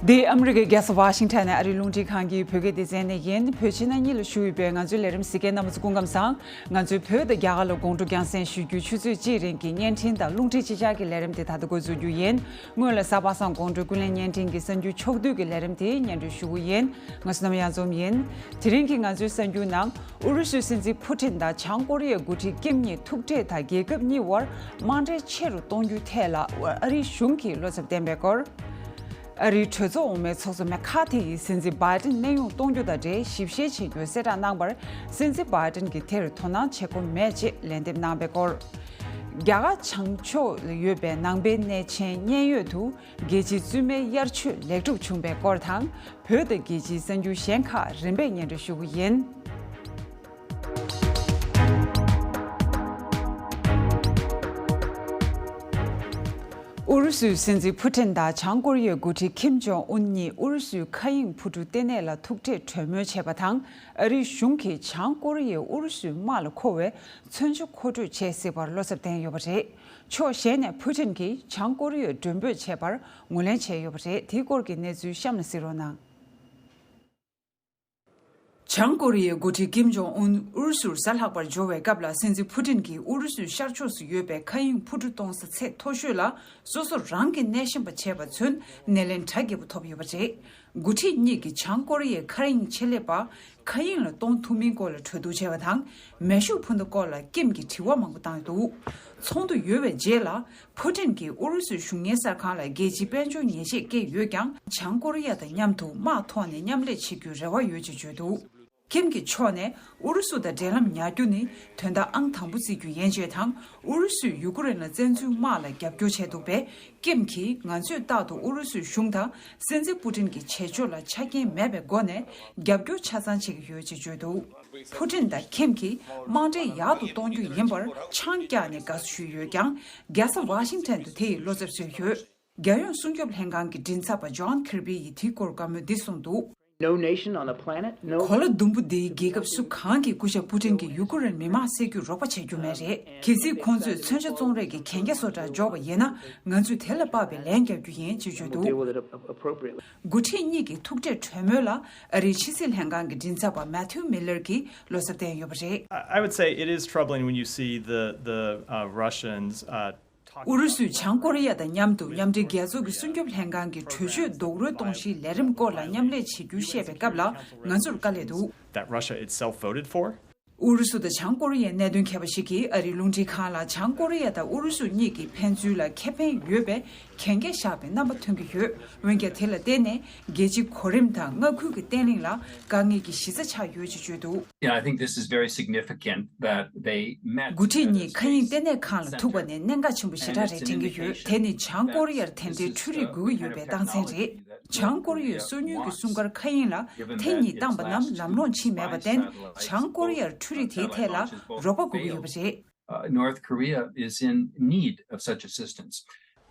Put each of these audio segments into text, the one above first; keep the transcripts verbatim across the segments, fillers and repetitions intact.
འདི་ཨ་མི་རི་ཀའི་རྒྱལ་ས་ཝ་ཤིང་ཊོན་ནས་ཨ་རིའི་རླུང་འཕྲིན་ཁང་གི་བོད་སྐད་སྡེ་ཚན་ནས་ཡིན། བོད་ཕྱི་ནང་གཉིས་ལ་བཞུགས་ཡོད་པའི་ང་ཚོའི་ལས་རིམ་གཟིགས་མཁན་རྣམ་པ་ཚོ་སྐུ་ཁམས་བཟང་། ང་ཚོས་བོད་དང་རྒྱ་གར་ལ་དགོང་དྲོ་རྒྱང་སྲིང་ཞུ་རྒྱུའི་ཆུ་ཚོད་གཅིག་རིང་གི་བརྙན་འཕྲིན་དང་རླུང་འཕྲིན་ཕྱི་གསལ་གྱི་ལས་རིམ་དེ་ད་ལྟ་འགོ་འཛུགས་རྒྱུ་ཡིན། སྔོན་ལ་གཟའ་པ་སངས་དགོང་དྲོའི་ཀུན་གླེང་བརྙན་འཕྲིན་གྱི་གསར་འགྱུར་ཕྱོགས་བསྡུས་ཀྱི་ལས་རིམ་དེ་སྙན་སྒྲོན་ཞུ་གི་ཡིན། ང་ཚོ་ནམ་ཡང་འཛོམས་ཡིན། དེ་རིང་གི་ང་ཚོའི་གསར་འགྱུར་ནང་། ཨུ་རུ་སུའི་སྲིད་འཛིན་ཕུ་ཊིན་དང་བྱང་ཀོ་རི་ཡའི་འགོ་ཁྲིད་ཀིམ་གཉིས་ཐུག་འཕྲད་དང་རྒྱལ་ཁབ་གཉིས་དབར་དམག་འབྲེལ་ཆེ་རུ་གཏོང་རྒྱུའི་ཐད་ལ་ཨ་རིའི་གཞུང་གིས་བློ་འཚབ་བསྟན་པའི་སྐོར། ཨ་རིའི་གྲོས་ཚོགས་འོག་མའི་ཚོགས་གཙོ་མེ་ཁ་ཐི་ཡིས་སྲིད་འཛིན་བྷའི་ཏིན་གནས་དབྱུང་གཏོང་རྒྱུ་དང་འབྲེལ་ཞིབ་བཤེར་བྱེད་རྒྱུའི་གསལ་བསྒྲགས་གནང་བར། སྲིད་འཛིན་བྷའི་ཏིན་གྱིས་དེར་དོ་སྣང་བྱེད་དགོས་མེད་ཅེས་ལན་འདེབས་གནང་བའི་སྐོར། རྒྱ་གར་བྱང་ཕྱོགས་ལ་ཡོད་པའི་ནང་པའི་གནས་ཆེན་མཉན་ཡོད་དུ་རྒྱལ་སྤྱིའི་བཙུན་མའི་དབྱར་ཆོས་ལེགས་གྲུབ་བྱུང་བའི་སྐོར་དང་། བོད་དང་རྒྱལ་སྤྱིའི་གསར་འགྱུར་གཞན་ཁག་རིམ་པས་སྙན་སྒྲོན་ཞུ་གི་ཡིན། ཨུ་རུ་སུའི་སྲིད་འཛིན་ཕུ་ཊིན་དང་བྱང་ཀོ་རི་ཡའི་འགོ་ཁྲིད་ཀིམ་ཇོང་ཨུན་གཉིས་ཨུ་རུ་སུའི་མཁའ་དབྱིངས་འཕུར་གྲུ་ལྟེ་གནས་ལ་ཐུག་འཕྲད་གྲོས་མོལ་བྱས་པ་དང་། ཨ་རིའི་གཞུང་གིས་བྱང་ཀོ་རི་ཡས་ཨུ་རུ་སུའི་དམག་ལ་མཁོ་བའི་མཚོན་ཆ་མཁོ་སྤྲོད་བྱེད་སྲིད་པར་བློ་འཚབ་བསྟན་ཡོད་པ་རེད། ཕྱོགས་གཞན་ནས་ཕུ་ཊིན་གྱིས་བྱང་ཀོ་རི་ཡར་མགྲོན་འབོད་བྱས་པར་ངོས་ལེན་བྱས་ཡོད་པ་རེད། དེའི་སྐོར་གྱི་གནས་ཚུལ་གཤམ་ལ་གཟིགས་རོགས་གནང་། བྱང་ཀོ་རི་ཡའི་འགོ་ཁྲིད་ཀིམ་ཇོང་ཨུན་ཨུ་རུ་སུར་གཟའ་ལྷག་པར་འབྱོར་བའི་སྐབས་ལ། སྲིད་འཛིན་ཕུ་ཊིན་གྱིས་ཨུ་རུ་སུའི་ཤར་ཕྱོགས་སུ་ཡོད་པའི་མཁའ་དབྱིངས་འཕུར་གྲུ་གཏོང་ས་ཚད་མཐོ་ཤོས་ལ་སོ་སོ་རང་གིས་གནས་ཤན་པ་བྱས་པ་ཚུན་སྣེ་ལེན་གྲ་རྒྱས་པོ་ཐོབ་ཡོད་པ་རེད། འགོ་ཁྲིད་གཉིས་ཀྱིས་བྱང་ཀོ་རི་ཡའི་མཁའ་དབྱིངས་ཆེད་ལས་པ་མཁའ་དབྱིངས་ལ་གཏོང་ཐུབ་མིན་སྐོར་ལ་གྲོས་བསྡུར་བྱས་པ་དང་། མེ་ཤུགས་འཕུར་མདའ་སྐོར་ལ་ཀིམ་གྱིས་དྲི་བ་མང་པོ་བཏང་ཡོད་འདུག་ཚོགས་འདུ་ཡོལ་བའི་རྗེས་ལ། ཕུ་ཊིན་གྱིས་ཨུ་རུ་སུའི་གཞུང་གཉེར་གསར་ཁང་ལ་རྒྱལ་སྤྱིའི་དཔལ་འབྱོར་ཉེས་ཆད་བཀལ་ཡོད་ཀྱང་། བྱང་ཀོ་རི་ཡ་དང་མཉམ་དུ་དམག་ཐོག་ནས་མཉམ་ལས་བྱེད་རྒྱུའི་རེ་བ་ཡོད་ཅེས་བརྗོད་འདུག་ཀིམ་གྱི་ཕྱོགས་ནས་ཨུ་རུ་སུ་དང་འབྲེལ་ལམ་ཉར་རྒྱུ་ནི་དོན་དག་ཨང་དང་པོ་བརྩི་རྒྱུ་ཡིན་ཅེས་དང་། ཨུ་རུ་སུས་ཡུ་ཀེ་རེན་ལ་བཙན་འཛུལ་དམག་ལ་རྒྱབ་སྐྱོར་བྱས་འདུག་པས། ཀིམ་གྱིས་ང་ཚོས་རྟག་ཏུ་ཨུ་རུ་སུའི་གཞུང་དང་སྲིད་འཛིན་ཕུ་ཊིན་གྱི་བྱེད་སྤྱོད་ལ་ཆ་རྐྱེན་མེད་པའི་སྒོ་ནས་རྒྱབ་སྐྱོར་ཆ་ཚང་བྱེད་ཀྱི་ཡོད་ཅེས་བརྗོད་འདུག་ཕུ་ཊིན་དང་ཁིམ་གྱིས་དམག་འབྲེལ་ཡག་ཏུ་གཏོང་རྒྱུ་ཡིན་པར་ཆང་བཀྱགས་ནས་དགའ་བསུ་ཞུས་ཡོད་ཀྱང་། རྒྱལ་ས་ཝ་ཤིང་ཊོན་དུ་དེ་ཡི་བློ་འཚབ་བཟོས་ཡོད། རྒྱལ་ཡོངས་སྲུང་སྐྱོབ་ལྷན་ཁང་གི་མགྲིན་ཚབ་པ་ཇོན་ཁིར་བི་ཡིས་དེའི་སྐོར་བཀའ་མོལ་འདི་གསུངས་འདུག No nation on the planet, no གོ་ལ་ཟླུམ་པོ་འདིའི་རྒྱལ་ཁབ་སུ་གང་གིས་སྐུ་ཞབས་པུ་ཏིན་གྱིས་ཡུ་ཀེ་རེན་མི་དམངས་བསད་རྒྱུར་རོགས་པ་བྱེད་རྒྱུ་མེད་རེད། གལ་སྲིད་ཁོང་ཚོས་མཚོན་ཆ་བཙོང་རེས་ཀྱི་གན་རྒྱ་སོགས་དྲ་འཇོག་པ་ཡིན་ན། ང་ཚོས་དེ་ལ་དཔག་པའི་ལན་རྒྱག་རྒྱུ་ཡིན་ཅེས་བརྗོད་འདུག We'll deal with it ap- appropriately. འགོ་ཁྲིད་གཉིས་ཀྱི་ཐུག་འཕྲད་གྲོས་མོལ་ལ་ཨ་རིའི་ཕྱི་སྲིད་ལྷན་ཁང་གི་མགྲིན་ཚབ་པ་མེ་ཐིའུ་མི་ལར་གྱིས་བློ་འཚབ་བསྟན་ཡོད་པ་རེད། I I would say it is troubling when you see the the uh, Russians uh, talking ཨུ་རུ་སུས་བྱང་ཀོ་རི་ཡ་དང་མཉམ་དུ་མཉམ་འབྲེལ་རྒྱལ་ཚོགས་ཀྱི་སྲུང་སྐྱོབ་ལྷན་ཁང་གི་གྲོས་ཆོད་རྡོག་རོལ་གཏོང་གཞིའི་ལས་རིམ་སྐོར་ལ་མཉམ་ལས་བྱེད་རྒྱུ་བཤད་པའི་སྐབས་ལ་ང་ཚོར་དཀའ་ལས་འདུག that Russia itself voted for. ཨུ་རུ་སུ་དང་བྱང་ཀོ་རི་ཡའི་གནད་དོན་མཁས་པ་ཞིག་གིས་ཨ་རིའི་རླུང་འཕྲིན་ཁང་ལ་བྱང་ཀོ་རི་ཡ་དང་ཨུ་རུ་སུ་གཉིས་ཀྱི་ཕན་ཚུན་ལ་ཁེ་ཕན་ཡོད་པའི་གན་རྒྱ་བཞག་པའི་རྣམ་པ་ཐོན་གྱི་ཡོད། འོན་ཀྱང་དེ་ལ་བརྟེན་ནས་རྒྱལ་སྤྱིའི་གོ་རིམ་དང་མངའ་ཁུལ་གྱི་བརྟན་ལྷིང་ལ་དཀའ་ངལ་གྱི་གཞི་རྩ་ཆགས་ཡོད་ཅེས་བརྗོད་འདུག Yeah, I think this is very significant that they met འགོ་ཁྲིད་གཉིས་མཁའ་དབྱིངས་ལྟེ་གནས་ཁང་ལ་ཐུག་པ་ནི་གནད་འགག་ཆེན་པོ་ཞེ་དྲག་རེད་དྲན་གྱི་ཡོད། དེ་ནི་བྱང་ཀོ་རི་ཡར་དེ་འདྲའི་འཕྲུལ་རིག་དགོས་ཀྱི་ཡོད་པའི་རྟགས་མཚན་རེད། བྱང་ཀོ་རི་ཡས་སོ་ཉུལ་གྱི་སྲུང་སྐར་མཁའ་དབྱིངས་ལ་ཐེངས་གཉིས་བཏང་པ་རྣམས་ལམ་ལྷོང་ཕྱིན་མེད་པར་བརྟེན། བྱང་ཀོ་རི་ཡར་འཕྲུལ་རིག་དེའི་ཐད་ལ་རོགས་པ་དགོས་ཀྱི་ཡོད་པ་རེད། Uh, North Korea is in need of such assistance.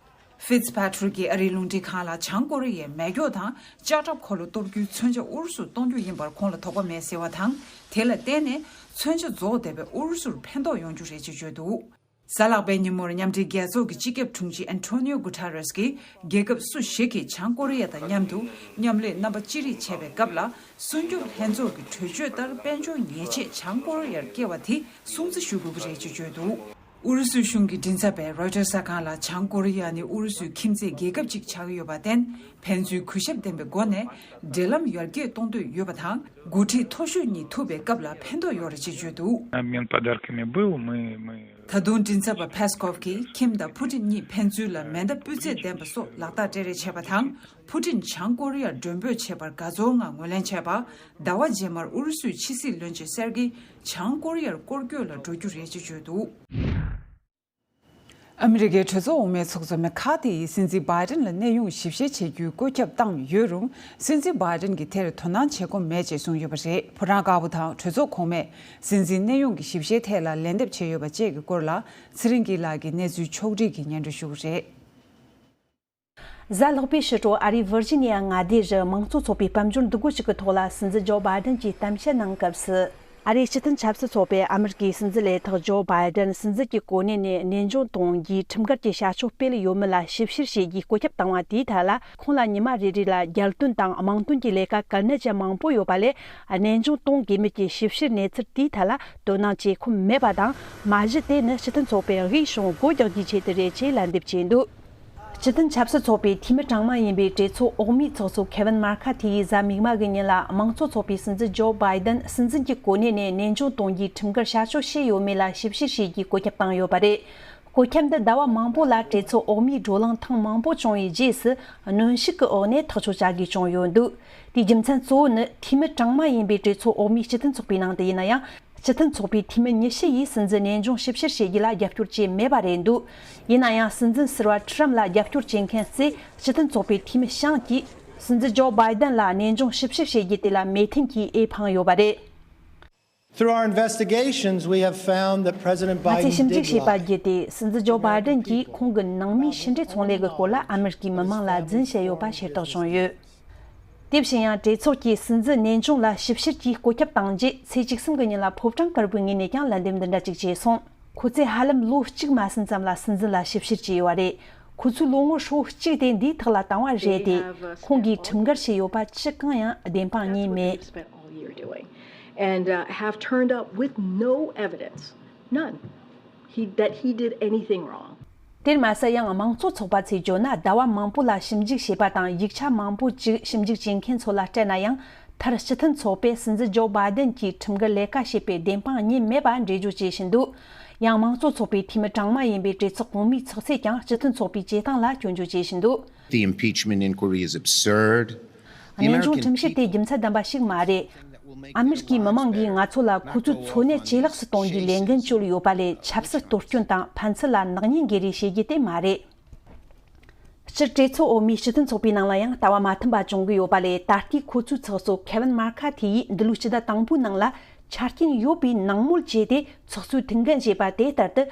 ཕིཊ་པ་ཊི་རིག་གིས་ཨ་རིའི་རླུང་འཕྲིན་ཁང་ལ་བྱང་ཀོ་རི་ཡས་མེ་སྒྱོགས་དང་ལྕགས་ཁྲབ་འཁོར་ལོ་གཏོར་རྒྱུའི་མཚོན་ཆ་ཨུ་རུ་སུར་གཏོང་རྒྱུ་ཡིན་པར་ཁོང་ལ་དོགས་པ་མེད་ཟེར་བ་དང་། དེ་ལ་བརྟེན་ནས་མཚོན་ཆ་རྫོགས་བསྡད་པའི་ཨུ་རུ་སུར་ཕན་ཐོགས་ཡོང་རྒྱུ་རེད་ཅེས་བརྗོད་འདུག་གཟའ་ལྷག་པའི་ཉིན་མོར་མཉམ་འབྲེལ་རྒྱལ་ཚོགས་ཀྱི་སྤྱི་ཁྱབ་དྲུང་ཆེ་ཨན་ཊོ་ནིའོ་གུ་ཐ་རེས་ཀྱིས་རྒྱལ་ཁབ་སུ་ཞིག་གིས་བྱང་ཀོ་རི་ཡ་དང་མཉམ་དུ་མཉམ་ལས་རྣམ་པ་ཅི་རིགས་བྱས་པའི་སྐབས་ལ། སྲུང་སྐྱོབ་ལྷན་ཚོགས་ཀྱི་གྲོས་ཆོད་ལྟར་དཔལ་འབྱོར་ཉེས་ཆད་བྱང་ཀོ་རི་ཡར་བཀལ་བ་དེ་སྲུང་བརྩི་ཞུ་དགོས་ཀྱི་རེད་ཅེས་བརྗོད་འདུག་ཨུ་རུ་སུའི་གཞུང་གི་མགྲིན་ཚབ་པས་རོའི་ཊར་གསར་ཁང་ལ་བྱང་ཀོ་རི་ཡ་ནི་ཨུ་རུ་སུའི་ཁྱིམ་མཚེས་རྒྱལ་ཁབ་ཅིག་ཆགས་ཀྱི་ཡོད་པར་བརྟེན། ཕན་ཚུན་གུས་ཞབས་ལྡན་པའི་སྒོ་ནས་འབྲེལ་ལམ་ཡར་རྒྱས་གཏོང་འདོད་ཡོད་པ་དང་། འགོ་ཁྲིད་མཐོ་ཤོས་གཉིས་ཐུག་པའི་སྐབས་ལ་ཕན་ཐོགས་ཡོད་རེད་ཅེས་བརྗོད་འདུག Обмен подарками был, мы, мы ད་དུང་མགྲིན་ཚབ་པ་ཕེ་སི་ཀོབ་ཀྱིས་ཁིམ་དང་ཕུ་ཏིན་གཉིས་ཕན་ཚུན་ལ་མེ་མདའ་སྤུས་ཚད་ལྡན་པ་སོགས་ལག་རྟགས་སྤྲད་རེས་བྱས་པ་དང་། ཕུ་ཏིན་བྱང་ཀོ་རི་ཡར་མགྲོན་འབོད་བྱས་པར་དགའ་ཚོར་ངང་ངོས་ལེན་བྱས་པ། ཟླ་བ་རྗེས་མར་ཨུ་རུ་སུའི་ཕྱི་སྲིད་བློན་ཆེན་སེར་གྱི་བྱང་ཀོ་རི་ཡར་སྐོར་སྐྱོད་ལ་འགྲོ་རྒྱུ་རེད་ཅེས་བརྗོད་འདུག་ཨ་མི་རི་ཀའི་གྲོས་ཚོགས་འོག་མའི་ཚོགས་གཙོ་མེ་ཁ་ཐི་ཡིས་སྲིད་འཛིན་བྷའི་ཏིན་ལ་གནས་དབྱུང་ཞིབ་བཤེར་བྱེད་རྒྱུའི་བཀོད་ཁྱབ་བཏང་ཡོད་རུང་། སྲིད་འཛིན་བྷའི་ཏིན་གྱིས་དེར་དོ་སྣང་བྱེད་དགོས་མེད་ཅེས་གསུངས་ཡོད་པ་རེད། ཕོ་བྲང་དཀར་པོ་དང་གྲོས་ཚོགས་གོང་མས་སྲིད་འཛིན་གནས་དབྱུང་གི་ཞིབ་བཤེར་ཐད་ལ་ལན་འདེབས་བྱས་ཡོད་པ་བཅས་ཀྱི་སྐོར་ལ་ཚེ་རིང་སྐྱིད་ལགས་ཀྱིས་གནས་ཚུལ་ཕྱོགས་སྒྲིག་གིས་སྙན་སྒྲོན་ཞུ་གི་རེད། གཟའ་ལྷག་པའི་ཕྱི་དྲོ་ཨ་རིའི་ཝིར་ཇི་ནི་ཡ་མངའ་སྡེ་རུ་དམངས་གཙོ་ཚོགས་པའི་དཔལ་འབྱོར་འདུ་འགོད་ཅིག་གི་ཐོག་ལ་སྲིད་འཛིན་ཇོ་བྷའི་ཏིན་གྱིས་གཏམ་བཤད་གནང་སྐབས་སུ། ཨ་རིའི་སྤྱི་མཐུན་ཆབ་སྲིད་ཚོགས་པས་ཨ་མི་རི་ཀའི་སྲིད་འཛིན་ལས་ཐོག་ཇོ་བྷའི་ཏན་སྲིད་འཛིན་གྱི་གོ་གནས་ནས་གནས་དབྱུང་གཏོང་རྒྱུའི་ཁྲིམས་འགལ་གྱི་བྱ་སྤྱོད་སྤེལ་ཡོད་མེད་ལ་ཞིབ་བཤེར་བྱེད་རྒྱུའི་བཀོད་ཁྱབ་བཏང་བ་དེའི་ཐད་ལ། ཁོང་ལ་ཉི་མ་རེ་རེ་ལ་རྒྱལ་དོན་དང་དམངས་དོན་གྱི་ལས་ཀ་གལ་གནད་ཅན་མང་པོ་ཡོད་པ་ལས། གནས་དབྱུང་གཏོང་དགོས་མེད་ཀྱི་ཞིབ་བཤེར་གནས་ཚུལ་དེའི་ཐད་ལ་དོ་སྣང་བྱེད་ཁོམ་མེད་པ་དང་། མ་གཞི་དེ་ནི་སྤྱི་མཐུན་ཚོགས་པས་དབུས་གཞུང་སྒོ་རྒྱག་རྒྱུའི་ཆེད་དུ་རེད་ཅེས་ལན་འདེབས་བྱས་འདུག་སྤྱི་མཐུན་ཆབ་སྲིད་ཚོགས་པའི་འཐུས་མི་གྲངས་མང་ཡིན་པའི་གྲོས་ཚོགས་འོག་མའི་ཚོགས་གཙོ་ཁེ་ཝིན་མར་ཁ་ཐི་ཡིས་གཟའ་མིག་དམར་གྱི་ཉིན་ལ་དམངས་གཙོ་ཚོགས་པའི་སྲིད་འཛིན་ཇོ་བྷའི་ཏན་སྲིད་འཛིན་གྱི་གོ་གནས་ནས་གནས་དབྱུང་གཏོང་རྒྱུའི་ཁྲིམས་འགལ་བྱ་སྤྱོད་བྱས་ཡོད་མེད་ལ་ཞིབ་བཤེར་བྱེད་རྒྱུའི་བཀོད་ཁྱབ་བཏང་ཡོད་པ་རེད། བཀོད་ཁྱབ་འདི་ཟླ་བ་མང་པོ་ལ་གྲོས་ཚོགས་འོག་མའི་བགྲོ་གླེང་ཐེངས་མང་པོ་བྱུང་བའི་རྗེས་སུ་གནོན་ཤུགས་ཀྱི་འོག་ནས་ཐག་གཅོད་བྱ་དགོས་བྱུང་ཡོད་འདུག་དེའི་རྒྱུ་མཚན་གཙོ་བོ་ནི་འཐུས་མི་གྲངས་མང་ཡིན་པའི་གྲོས་ཚོགས་འོག་མའི་སྤྱི་མཐུན་ཚོགས་པའི་ནང་དུ་ཡིན་ན་ཡང་། སྤྱི་མཐུན་ཚོགས་པའི་འཐུས་མི་ཉི་ཤུ་ཡིས་སྲིད་འཛིན་གནས་དབྱུང་ཞིབ་བཤེར་བྱེད་རྒྱུ་ལ་རྒྱབ་སྐྱོར་བྱས་མེད་པ་རེད་འདུག་ཡིན་ན་ཡང་སྲིད་འཛིན་ཟུར་པ་ཁྲི་རམ་ལ་རྒྱབ་སྐྱོར་བྱེད་མཁན་ཚོས་སྤྱི་མཐུན་ཚོགས་པའི་འཐུས་མི་ཞིང་གིས་སྲིད་འཛིན་ཇོ་བྷའི་ཏན་ལ་གནས་དབྱུང་ཞིབ་བཤེར་བྱེད་རྒྱུ་དེ་ལ་མོས་མཐུན་གྱིས་འོས་འཕངས་ཡོད་པ་རེད། Through our investigations, we have found that President ང་ཚོས་Biden ཞིབ་འཇུག་did བྱས་པ་lie. བརྒྱུད་དེ་སྲིད་འཛིན་ཇོ་བྷའི་ཏན་གྱིས་ཁོང་གི་ནང་མིའི་ཕྱི་འབྲེལ་ཚོང་ལས་ཀྱི་སྐོར་ལ་ཨ་མི་རི་ཀའི་མི་མང་ལ་རྫུན་བཤད་ཡོད་པ་ཤེས་རྟོགས་བྱུང་ཡོད། དེ་བཞིན་ཡང་གྲོས་ཚོགས་ཀྱིས་སྲིད་འཛིན་གནས་དབྱུང་ལ་ཞིབ་བཤེར་གྱིས་བཀོད་ཁྱབ་བཏང་རྗེས་ཚེས་བཅུ་གསུམ་གྱི་ཉིན་ལ་ཕོ་བྲང་དཀར་པོའི་ངོས་ནས་ཀྱང་ལན་འདེབས་འདི་འདྲ་ཅིག་བྱས་སོང་། ཁོ་ཚོས་ཧ་ལམ་ལོ་གཅིག་མ་ཟིན་ཙམ་ལ་སྲིད་འཛིན་ལ་ཞིབ་བཤེར་བྱས་ཡོད་པ་རེད། ཁོ་ཚོས་ལོ་ངོ་ཧྲིལ་པོ་གཅིག་དེ་འདིའི་ཐོག་ལ་བཏང་བ་རེད་དེ། ཁོང་གིས་ཁྲིམས་འགལ་བྱས་ཡོད་པ་ཅི་གང་ཡང་བདེན་དཔང་རྙེད་མེད། Spent all year doing and uh, have turned up with no evidence, none, he, that he did anything wrong. དེར་མ་ཟད་ཡང་དམངས་གཙོ་ཚོགས་པ་ཚོས་བརྗོད་ན་ཟླ་བ་མང་པོ་ལ་ཞིབ་འཇུག་བྱས་པ་དང་ཡིག་ཆ་མང་པོ་ཅིག་ཞིབ་འཇུག་བྱེད་མཁན་ཚོ་ལ་སྤྲད་ན་ཡང་མཐར་སྤྱི་མཐུན་ཚོགས་པས་སྲིད་འཛིན་ཇོ་བྷའི་ཏན་གྱིས་ཁྲིམས་འགལ་ལས་ཀ་བྱས་པའི་བདེན་དཔང་རྙེད་མེད་པ་འགྲེལ་བརྗོད་བྱེད་བཞིན་འདུག་ཡང་དམངས་གཙོ་ཚོགས་པའི་འཐུས་མི་གྲངས་མང་ཡིན་པའི་གྲོས་ཚོགས་གོང་མའི་ཚོགས་ཆེན་ཡང་སྤྱི་མཐུན་ཚོགས་པའི་བྱེད་སྟངས་ལ་སྐྱོན་བརྗོད་བྱེད་བཞིན་འདུག The impeachment inquiry is absurd. The གནས་དབྱུང་American ཁྲིམས་བཤེར་དེ་people རྒྱུ་མཚན་ལྡན་པ་ཞིག་མ་རེད། ཨ་མི་རི་ཀའི་མི་མང་གིས་ང་ཚོ་ལ་ཁོ་ཚོའི་འཚོ་གནས་ཇེ་ལེགས་སུ་གཏོང་རྒྱུའི་ལས་འགན་བཅོལ་ཡོད་པ་ལས་ཆབ་སྲིད་གཏོར་སྐྱོན་དང་ཕན་ཚུན་ལ་ནག་ཉེས་འགེལ་རེས་བྱེད་རྒྱུ་དེ་མ་རེད། སྤྱིར་གྲོས་ཚོགས་འོག་མའི་སྤྱི་མཐུན་ཚོགས་པའི་ནང་ལ་ཡང་ལྟ་བ་མ་མཐུན་པ་བྱུང་གི་ཡོད་པ་ལས་ད་ལྟའི་ཁོ་ཚོའི་ཚོགས་གཙོ་ཁེ་ཝིན་མར་ཁ་ཐི་ཡིས་འདི་ལོའི་སྤྱི་ཟླ་དང་པོའི་ནང་ལ་ཆ་རྐྱེན་ཡོད་པའི་ནང་མོལ་བྱས་ཏེ་ཚོགས་གཙོའི་ཐུགས་འགན་བཞེས་པ་དེ་ལྟར་དུ།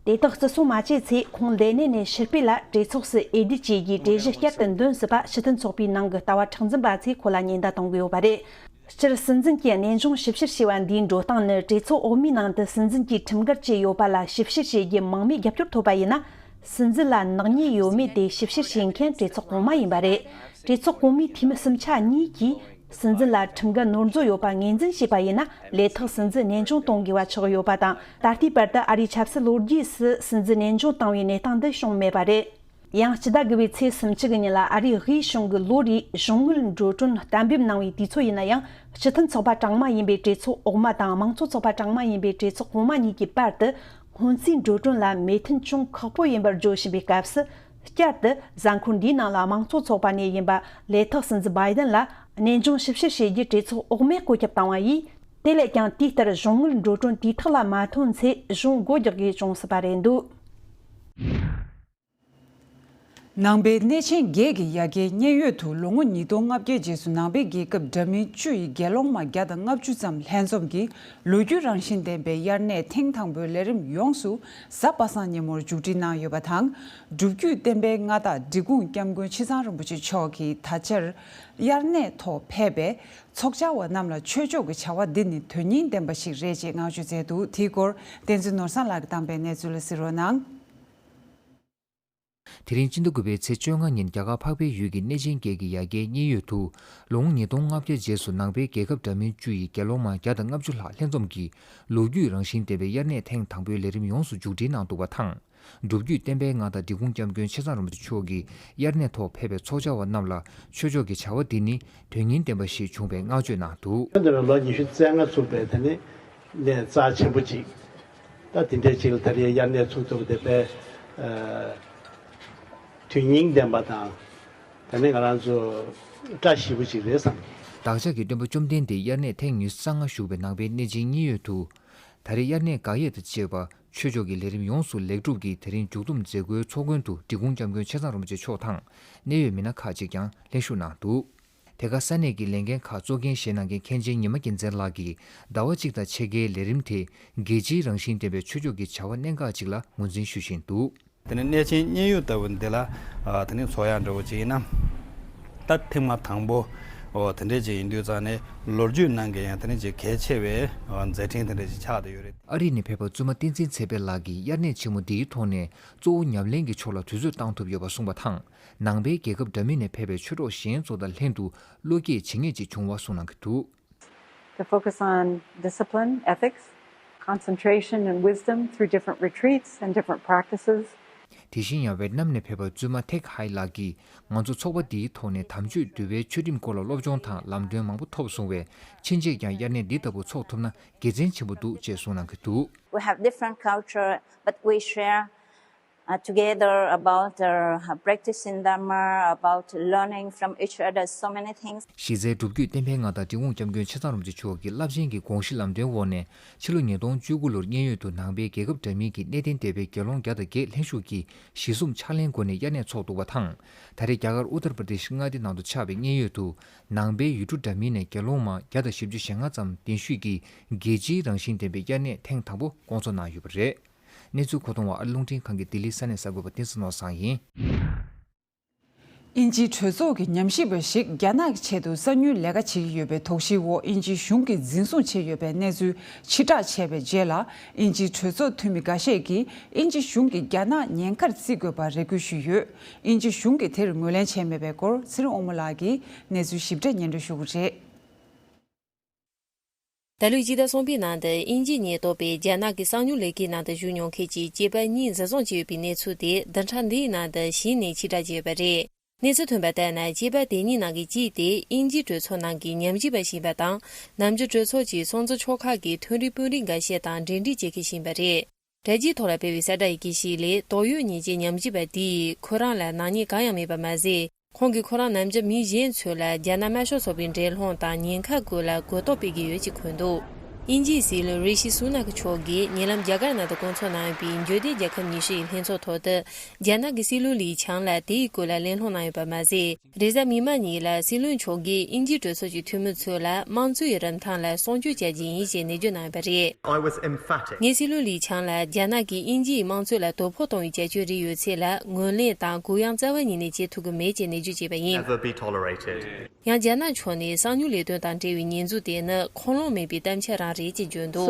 དེ་དག་བརྩི་སྲུང་མ་བྱས་ཚེ་ཁོང་ལས་གནས་ནས་ཕྱིར་འབུད་ལ་གྲོས་ཚོགས་སུ་འོས་བསྡུ་བྱེད་རྒྱུའི་གྲོས་གཞི་བསྐྱར་དུ་འདོན་སྲིད་པ་སྤྱི་མཐུན་ཚོགས་པའི་ནང་གི་ལྟ་བ་མཁྲེགས་འཛིན་པ་ཚོས་ཁོ་ལ་ཉེན་བརྡ་གཏོང་གི་ཡོད་པ་རེད། སྤྱིར་སྲིད་འཛིན་གྱི་གནས་དབྱུང་ཞིབ་བཤེར་བྱས་པ་འདིའི་འགྲོ་སྟངས་ནི་གྲོས་ཚོགས་འོག་མའི་ནང་དུ་སྲིད་འཛིན་གྱིས་ཁྲིམས་འགལ་བྱས་ཡོད་པ་ལ་ཞིབ་བཤེར་བྱེད་རྒྱུ་མང་མོས་རྒྱབ་སྐྱོར་ཐོབ་པ་ཡིན་ན། སྲིད་འཛིན་ལ་ནག་ཉེས་ཡོད་མེད་དེ་ཞིབ་བཤེར་བྱེད་མཁན་གྲོས་ཚོགས་གོང་མ་ཡིན་པ་རེད། གྲོས་ཚོགས་གོང་མའི་འཐུས་མི་སུམ་ཆ་གཉིས་ཀྱིས་སྲིད་འཛིན་ལ་ཁྲིམས་འགལ་ནོར་འཛོལ་ཡོད་པ་ངོས་འཛིན་བྱས་པ་ཡིན་ན་ལས་ཐོག་སྲིད་འཛིན་གནས་དབྱུང་གཏོང་དགོས་པ་ཆགས་ཡོད་པ་དང་། ད་ལྟའི་བར་དུ་ཨ་རིའི་ཆབ་སྲིད་ལོ་རྒྱུས་སུ་སྲིད་འཛིན་གནས་དབྱུང་བཏང་བའི་གནས་སྟངས་འདི་བྱུང་མེད་པ་རེད། ཡང་སྤྱི་ཟླ་དགུ་པའི་ཚེས་སུམ་ཅུ་གི་ཉིན་ལ་ཨ་རིའི་དབུས་གཞུང་གི་ལོ་རེའི་གཞུང་དངུལ་འགྲོ་གྲོན་གཏན་འབེབས་གནང་བའི་དུས་ཚོད་ཡིན་ན་ཡང་། སྤྱི་མཐུན་ཚོགས་པ་གྲངས་མང་ཡིན་པའི་གྲོས་ཚོགས་འོག་མ་དང་དམངས་གཙོ་ཚོགས་པ་གྲངས་མང་ཡིན་པའི་གྲོས་ཚོགས་གོང་མ་གཉིས་ཀྱི་བར་དུ་སྔོན་རྩིས་འགྲོ་གྲོན་ལ་མོས་མཐུན་ཅུང་ཁག་པོ་ཡིན་པར་བརྗོད་བཞིན་པའི་སྐབས་སུ། བསྐྱར་དུ་གཟའ་འཁོར་འདིའི་ནང་ལ་དམངས་གཙོ་ཚོགས་པ་ནས་ཡིན་པ་ལས་ཐོག་སྲིད་འཛིན་བྷའི་ཏན་ལ་གནས་དབྱུང་ཞིབ་བཤེར་བྱེད་རྒྱུ་གྲོས་ཚོགས་འོག་མས་བཀོད་ཁྱབ་བཏང་བ་ཡིས། དེ་ལས་ཀྱང་དེ་ལྟར་གཞུང་དངུལ་འགྲོ་གྲོན་དུས་ཐོག་ལ་མ་ཐོན་ཚེ་གཞུང་སྒོ་རྒྱག་དགོས་བྱུང་སྲིད་པ་རེད་འདུག་ནང་པའི་གནས་ཆེན་བརྒྱད་ཀྱི་ཡ་གྱལ་མཉན་ཡོད་དུ་ལོ་ངོ་ཉིས་སྟོང་ལྔ་བརྒྱའི་རྗེས་སུ་ནང་པའི་རྒྱལ་ཁབ་འདྲ་མིན་བཅུ་ཡི་རྒྱལ་ཡོངས་མི་མང་བརྒྱ་དང་ལྔ་བཅུ་ཙམ་ལྷན་འཛོམས་ཀྱིས་ལོ་རྒྱུས་རང་བཞིན་ལྡན་པའི་དབྱར་གནས་ཐེངས་དང་པོའི་ལས་རིམ་ཡོངས་སུ་གཟའ་པ་སངས་ཉིན་མོར་མཇུག་སྒྲིལ་གནང་ཡོད་པ་དང་། སྒྲུབ་བརྒྱུད་བསྟན་པའི་མངའ་བདག་འབྲི་གུང་སྐྱབས་མགོན་ཆེ་ཚང་རིན་པོ་ཆེ་མཆོག་གིས་ད་ཆར་དབྱར་གནས་ཐོག་ཕེབས་པའི་ཚོགས་བཅར་བ་རྣམས་ལ་ཆོས་ཕྱོགས་ཀྱི་བྱ་བ་འདི་ནི་དོན་སྙིང་ལྡན་པ་ཞིག་རེད་ཅེས་བསྔགས་བརྗོད་མཛད་འདུག་དེའི་སྐོར་བསྟན་འཛིན་ནོར་བཟང་ལགས་ཀྱིས་བཏང་པའི་གནས་ཚུལ་ལ་གཟིགས་རོགས་གནང་། དེ་རིང་སྤྱི་ཟླ་དགུ་པའི་ཚེས་བཅོ་ལྔ་ཉིན་རྒྱ་གར་འཕགས་པའི་ཡུལ་གྱི་གནས་ཆེན་བརྒྱད་ཀྱི་ཡ་གྱལ་མཉན་ཡོད་དུ། ལོ་ངོ་ཉིས་སྟོང་ལྔ་བརྒྱའི་རྗེས་སུ་ནང་པའི་རྒྱལ་ཁབ་འདྲ་མིན་བཅུ་ཡི་རྒྱལ་ཡོངས་མི་མང་བརྒྱ་དང་ལྔ་བཅུ་ལྷག་ལྷན་འཛོམས་ཀྱིས་ལོ་རྒྱུས་རང་བཞིན་ལྡན་པའི་དབྱར་གནས་ཐེངས་དང་པོའི་ལས་རིམ་ཡོངས་སུ་མཇུག་སྒྲིལ་གནང་འདུག་པ་དང་། སྒྲུབ་བརྒྱུད་བསྟན་པའི་མངའ་བདག་འབྲི་གུང་སྐྱབས་མགོན་ཆེ་ཚང་རིན་པོ་ཆེ་མཆོག་གིས་དབྱར་གནས་ཐོག་ཕེབས་པའི་ཚོགས་བཅར་བ་རྣམས་ལ་ཆོས་ཕྱོགས་ཀྱི་བྱ་བ་འདི་ནི་དོན་སྙིང་ལྡན་པ་ཞིག་བྱུང་བའི་བསྔགས་བརྗོད་གནང་འདུག་འདི་ནི་ལོ་ཉི་ཤུ་རྩ་ལྔ་ཚུགས་པའི་དེ་ནི་གནས་རྩ་ཆེན་པོ་ཅིག་ད་དེ་འདྲའི་ཅིག་ལ་ད་རེས་དབྱར་གནས་ཚུགས་ཐུབ་པ་དེ་དཔེ་ཨ་དོན་སྙིང་ལྡན་པ་དང་། ད་ནི་ང་རང་ཚོ་བཀྲ་ཤིས་པོ་ཅིག་རེད་བསམ། བདག་ཅག་གི་སྟོན་པ་བཅོམ་ལྡན་འདས་དབྱར་གནས་ཐེངས་ཉི་ཤུ་རྩ་ལྔ་བཞུགས་པའི་ནང་པའི་གནས་ཆེན་མཉན་ཡོད་དུ། ད་རེས་དབྱར་གནས་དགག་དབྱེ་དང་བཅས་པ་ཆོས་ཕྱོགས་ཀྱི་ལས་རིམ་ཡོངས་སུ་ལེགས་གྲུབ་ཀྱིས་དེ་རིང་མཇུག་བསྡོམས་མཛད་སྒོའི་ཚོགས་མགོན་དུ་འབྲི་གུང་སྐྱབས་མགོན་ཆེ་ཚང་རིན་པོ་ཆེ་མཆོག་དང་གནད་ཡོད་མི་སྣ་ཁག་ཅིག་ཀྱང་ལྷན་ཞུགས་གནང་འདུག་དེ་ག་ས་གནས་ཀྱི་ལས་འགན་ཁག་གཙོ་འགན་བཞེས་གནང་མཁན་མཁན་ཆེན་ཉི་མ་རྒྱལ་མཚན་ལགས་ཀྱིས་ཟླ་བ་གཅིག་དང་ཕྱེད་ཀའི་ལས་རིམ་དེ་རྒྱལ་སྤྱིའི་རང་བཞིན་ལྡན་པའི་ཆོས་ཕྱོགས་ཀྱི་བྱ་བ་གནད་འགག་ཅིག་ལ་ངོས་འཛིན་ཞུ་བཞིན་འདུག་དེ་ནས་གནས་ཆེན་མཉན་ཡོད་ལྟ་བུ་འདི་ལ་ཨ་དེ་ནས་ཚོགས་ཡག་འདྲ་བོ་ཅིག་ཡིན་ན། ད་ཐེངས་མ་དང་པོ་ འོ་དེ་འདྲས་ཅིག་ཡིན་དུས་ཙང་ནས་ལོ་རྒྱུས་ནང་གི་ཡང་དེ་འདྲས་ཅིག་གལ་ཆེ་བའི་མཛད་འཕྲིན་དེ་འདྲས་ཅིག་ཆགས་བསྡད་ཡོད་རེད། ཨ་རི་ནས་ཕེབས་པ་བཙུན་མ་བསྟན་འཛིན་ཚེ་འཕེལ་ལགས་ཀྱིས་དབྱར་གནས་ཆེན་མོ་འདིའི་ཐོག་ནས་གཙོ་བོ་ཉམས་ལེན་གྱི་ཕྱོགས་ལ་དུས་ཚོད་བཏང་ཐུབ་ཡོད་པ་གསུངས་པ་དང་། ནང་པའི་རྒྱལ་ཁབ་འདྲ་མིན་ནས་ཕེབས་པའི་ཆོས་གྲོགས་གཞན་ཚོ་དང་ལྷན་དུ་བློ་སྐྱེད་བྱེད་མཁན་ཅིག་བྱུང་བ་གསུངས་གནང་གི་འདུག། The focus on discipline, ethics, concentration, and wisdom through different retreats and different practices. དེ་བཞིན་ཡང་ཝེད་ནམ་ནས་ཕེབས་པ་བཙུན་མ་ཐེག་ཧའེ་ལགས་ཀྱིས་ང་ཚོ་ཚོགས་པ་འདིའི་ཐོག་ནས་དམ་ཆོས་འདུལ་བའི་ཆོས་ཁྲིམས་སྐོར་ལ་སློབ་སྦྱོང་དང་ལམ་སྟོན་མང་པོ་ཐོབ་སོང་བས། ཕྱིན་ཆད་ཀྱང་དབྱར་གནས་འདི་ལྟ་བུ་ཚོགས་ཐུབ་ན་དགེ་མཚན་ཆེན་པོ་འདུག་ཅེས་གསུངས་གནང་གི་འདུག། We have different culture, but we share uh, together about uh, practicing Dharma, about learning from each other so many things. གཞི་རྩའི་སྒྲུབ་བརྒྱུད་བསྟན་འཕེལ་མངའ་བདག་འབྲི་གུང་སྐྱབས་མགོན་ཆེ་ཚང་རིན་པོ་ཆེ་མཆོག་གི་རླབས་ཆེན་གྱི་དགོངས་གཞི་ལམ་སྟོན་འོག་ནས་ཕྱི་ལོ་ཉིས་སྟོང་བཅུ་དགུ་ལོར་མཉན་ཡོད་དུ་ནང་པའི་རྒྱལ་ཁབ་འདྲ་མིན་གྱི་གནས་བརྟན་སྡེ་པའི་དགེ་སློང་བརྒྱ་དང་བརྒྱད་ལྷན་ཞུགས་ཀྱིས་གཞི་བཟུང་ཕྱག་ལེན་སྒོ་ནས་དབྱར་གནས་འཚོགས་འདུག་པ་དང་། ད་རེས་རྒྱ་གར་ཨུ་ཏར་པྲ་དེཤ་མངའ་སྡེ་ནང་དུ་ཆགས་པའི་མཉན་ཡོད་དུ་ནང་པའི་ཡུལ་གྲུ་འདྲ་མིན་ནས་དགེ་སློང་མ་བརྒྱ་དང་བཞི་བཅུ་ཞེ་ལྔ་ཙམ་གདན་ཞུས་ཀྱིས་རྒྱལ་སྤྱིའི་རང་བཞིན་ལྡན་པའི་དབྱར་གནས་ཐེངས་དང་པོ་སྐོང་ཚོགས་གནང་ཡོད་པ་རེད། གནས་ཚུལ་མཁོ་གཏོང་བ་ཨ་རླུང་འཕྲིན་ཁང་གི་ལྡི་ལི་ས་གནས་གསར་འགོད་པ་བསྟན་འཛིན་ནོར་བཟང་ཡིན། དབྱིན་ཇིའི་གྲོས་ཚོགས་ཀྱི་ཉམས་ཞིབ་པ་ཞིག་རྒྱ་ནག་གི་ཆེད་དུ་གསང་ཉུལ་ལས་ཀ་བྱེད་ཀྱི་ཡོད་པའི་དོགས་གཞིའི་འོག་དབྱིན་ཇིའི་གཞུང་གིས་འཛིན་བཟུང་བྱས་ཡོད་པའི་གནས་ཚུལ་ཕྱིར་བསྒྲགས་བྱས་པའི་རྗེས་ལ། དབྱིན་ཇིའི་གྲོས་ཚོགས་འཐུས་མི་འགའ་ཤས་ཀྱིས་དབྱིན་ཇིའི་གཞུང་གིས་རྒྱ་ནག་ཉེན་ཁར་བརྩི་དགོས་པར་རེ་སྐུལ་ཞུས་ཡོད། དབྱིན་ཇིའི་གཞུང་གིས་དེར་ངོས་ལེན་བྱས་མེད་པའི་སྐོར་ཚེ་རིང་དབང་མོ་ལགས་ཀྱིས་གནས་ཚུལ་ཞིབ་ཕྲ་སྙན་སྒྲོན་ཞུ་གི་རེད། ད་ལོའི་སྤྱི་ཟླ་གསུམ་པའི་ནང་དུ་དབྱིན་ཇིའི་ཉེན་རྟོག་པས་རྒྱ་ནག་གི་གསང་ཉུལ་ལས་ཀའི་ནང་དུ་ཞུགས་མྱོང་མཁན་གྱི་སྐྱེས་པ་གཉིས་འཛིན་བཟུང་བྱས་ཡོད་པའི་གནས་ཚུལ་དེ་བདུན་ཕྲག་འདིའི་ནང་དུ་གཞི་ནས་ཕྱིར་བསྒྲགས་བྱས་ཡོད་པ་རེད། གནས་ཚུལ་ཐོན་པ་ལྟར་ན། སྐྱེས་པ་དེ་གཉིས་ནང་གི་གཅིག་དེ་དབྱིན་ཇིའི་གྲོས་ཚོགས་ནང་གི་ཉམས་ཞིབ་པ་ཞིག་ཡིན་པ་དང་། ནམ་རྒྱུན་གྲོས་ཚོགས་ཀྱི་སྲུང་བརྩི་ཆོག་ཁག་གི་མཐོ་རིམ་དཔོན་རིགས་འགའ་ཤས་དང་འབྲེལ་འདྲིས་བྱེད་མཁན་ཞིག་ཡིན་པ་རེད། དྲ་རྒྱའི་ཐོག་ལ་སྤེལ་བའི་གསལ་བསྒྲགས་ཡི་གེ་ཞིག་ལས། དོགས་ཡོད་ཉེས་ཅན་ཉམས་ཞིབ་པ་དེ་ཡིས་ཁོ་རང་ལ་ནག་ཉེས་གང་ཡང་མེད་པ་མ་ཟད། ཁོང་གིས་ཁོ་རང་ནམ་རྒྱུན་མི་གཞན་ཚོ་ལ་རྒྱ་ནག་དམར་ཤོག་ཚོགས་པའི་འགྲན་སློང་དང་ཉེན་ཁ་སྐོར་ལ་གོ་རྟོགས་སྤེལ་གྱི་ཡོད་ཅེས་འཁོད་འདུག། དབྱིན་ཇིའི་སྲིད་བློན་རི་ཤི་སུ་ན་ཁི་མཆོག་གིས་ཉེ་ལམ་རྒྱ་གར་ནང་དུ་སྐོང་ཚོགས་གནང་ཡོད་པའི་འབྱོར་ལྡན་རྒྱལ་ཁབ་ཉི་ཤུ་ཡི་ལྷན་ཚོགས་ཐོག་ཏུ། རྒྱ་ནག་གི་སྲིད་བློན་ལི་ཆང་ལ་དེའི་སྐོར་ལ་གླེང་སློང་གནང་ཡོད་པ་མ་ཟད། རེས་གཟའ་མིག་དམར་ཉིན་ལ་སྲིད་བློན་མཆོག་གིས་དབྱིན་ཇིའི་གྲོས་ཚོགས་ཀྱི་འཐུས་མི་ཚོ་ལ་དམངས་གཙོའི་རིན་ཐང་ལ་སྲུང་སྐྱོབ་བྱ་རྒྱུ་ཡིན་ཞེས་ནན་བརྗོད་གནང་ཡོད་པ་རེད། I was emphatic. ངས་སྲིད་བློན་ལི་ཆང་ལ་རྒྱ་ནག་གིས་དབྱིན་ཇིའི་དམངས་གཙོ་ལ་དོ་ཕོག་གཏོང་བའི་བྱ་སྤྱོད་རིགས་ཡོད་ཚད་ལ་ངོས་ལེན་དང་གུ་ཡངས་རྩ་བ་ཉིད་ནས་བྱེད་ཐུབ་ཀྱི་མེད་ཅེས་ནན་བརྗོད་བྱས་པ་ཡིན། Never be tolerated. ཡང་རྒྱ་ནག་ཕྱོགས་ནས་གསང་ཉུལ་ལས་དོན་དང་འབྲེལ་བའི་ཉེས་འཛུགས་དེ་ནི་ཁུངས་ལུང་མེད་པའི་གཏམ་འཆལ་རང་རེད་ཅེས་བརྗོད་འདུག།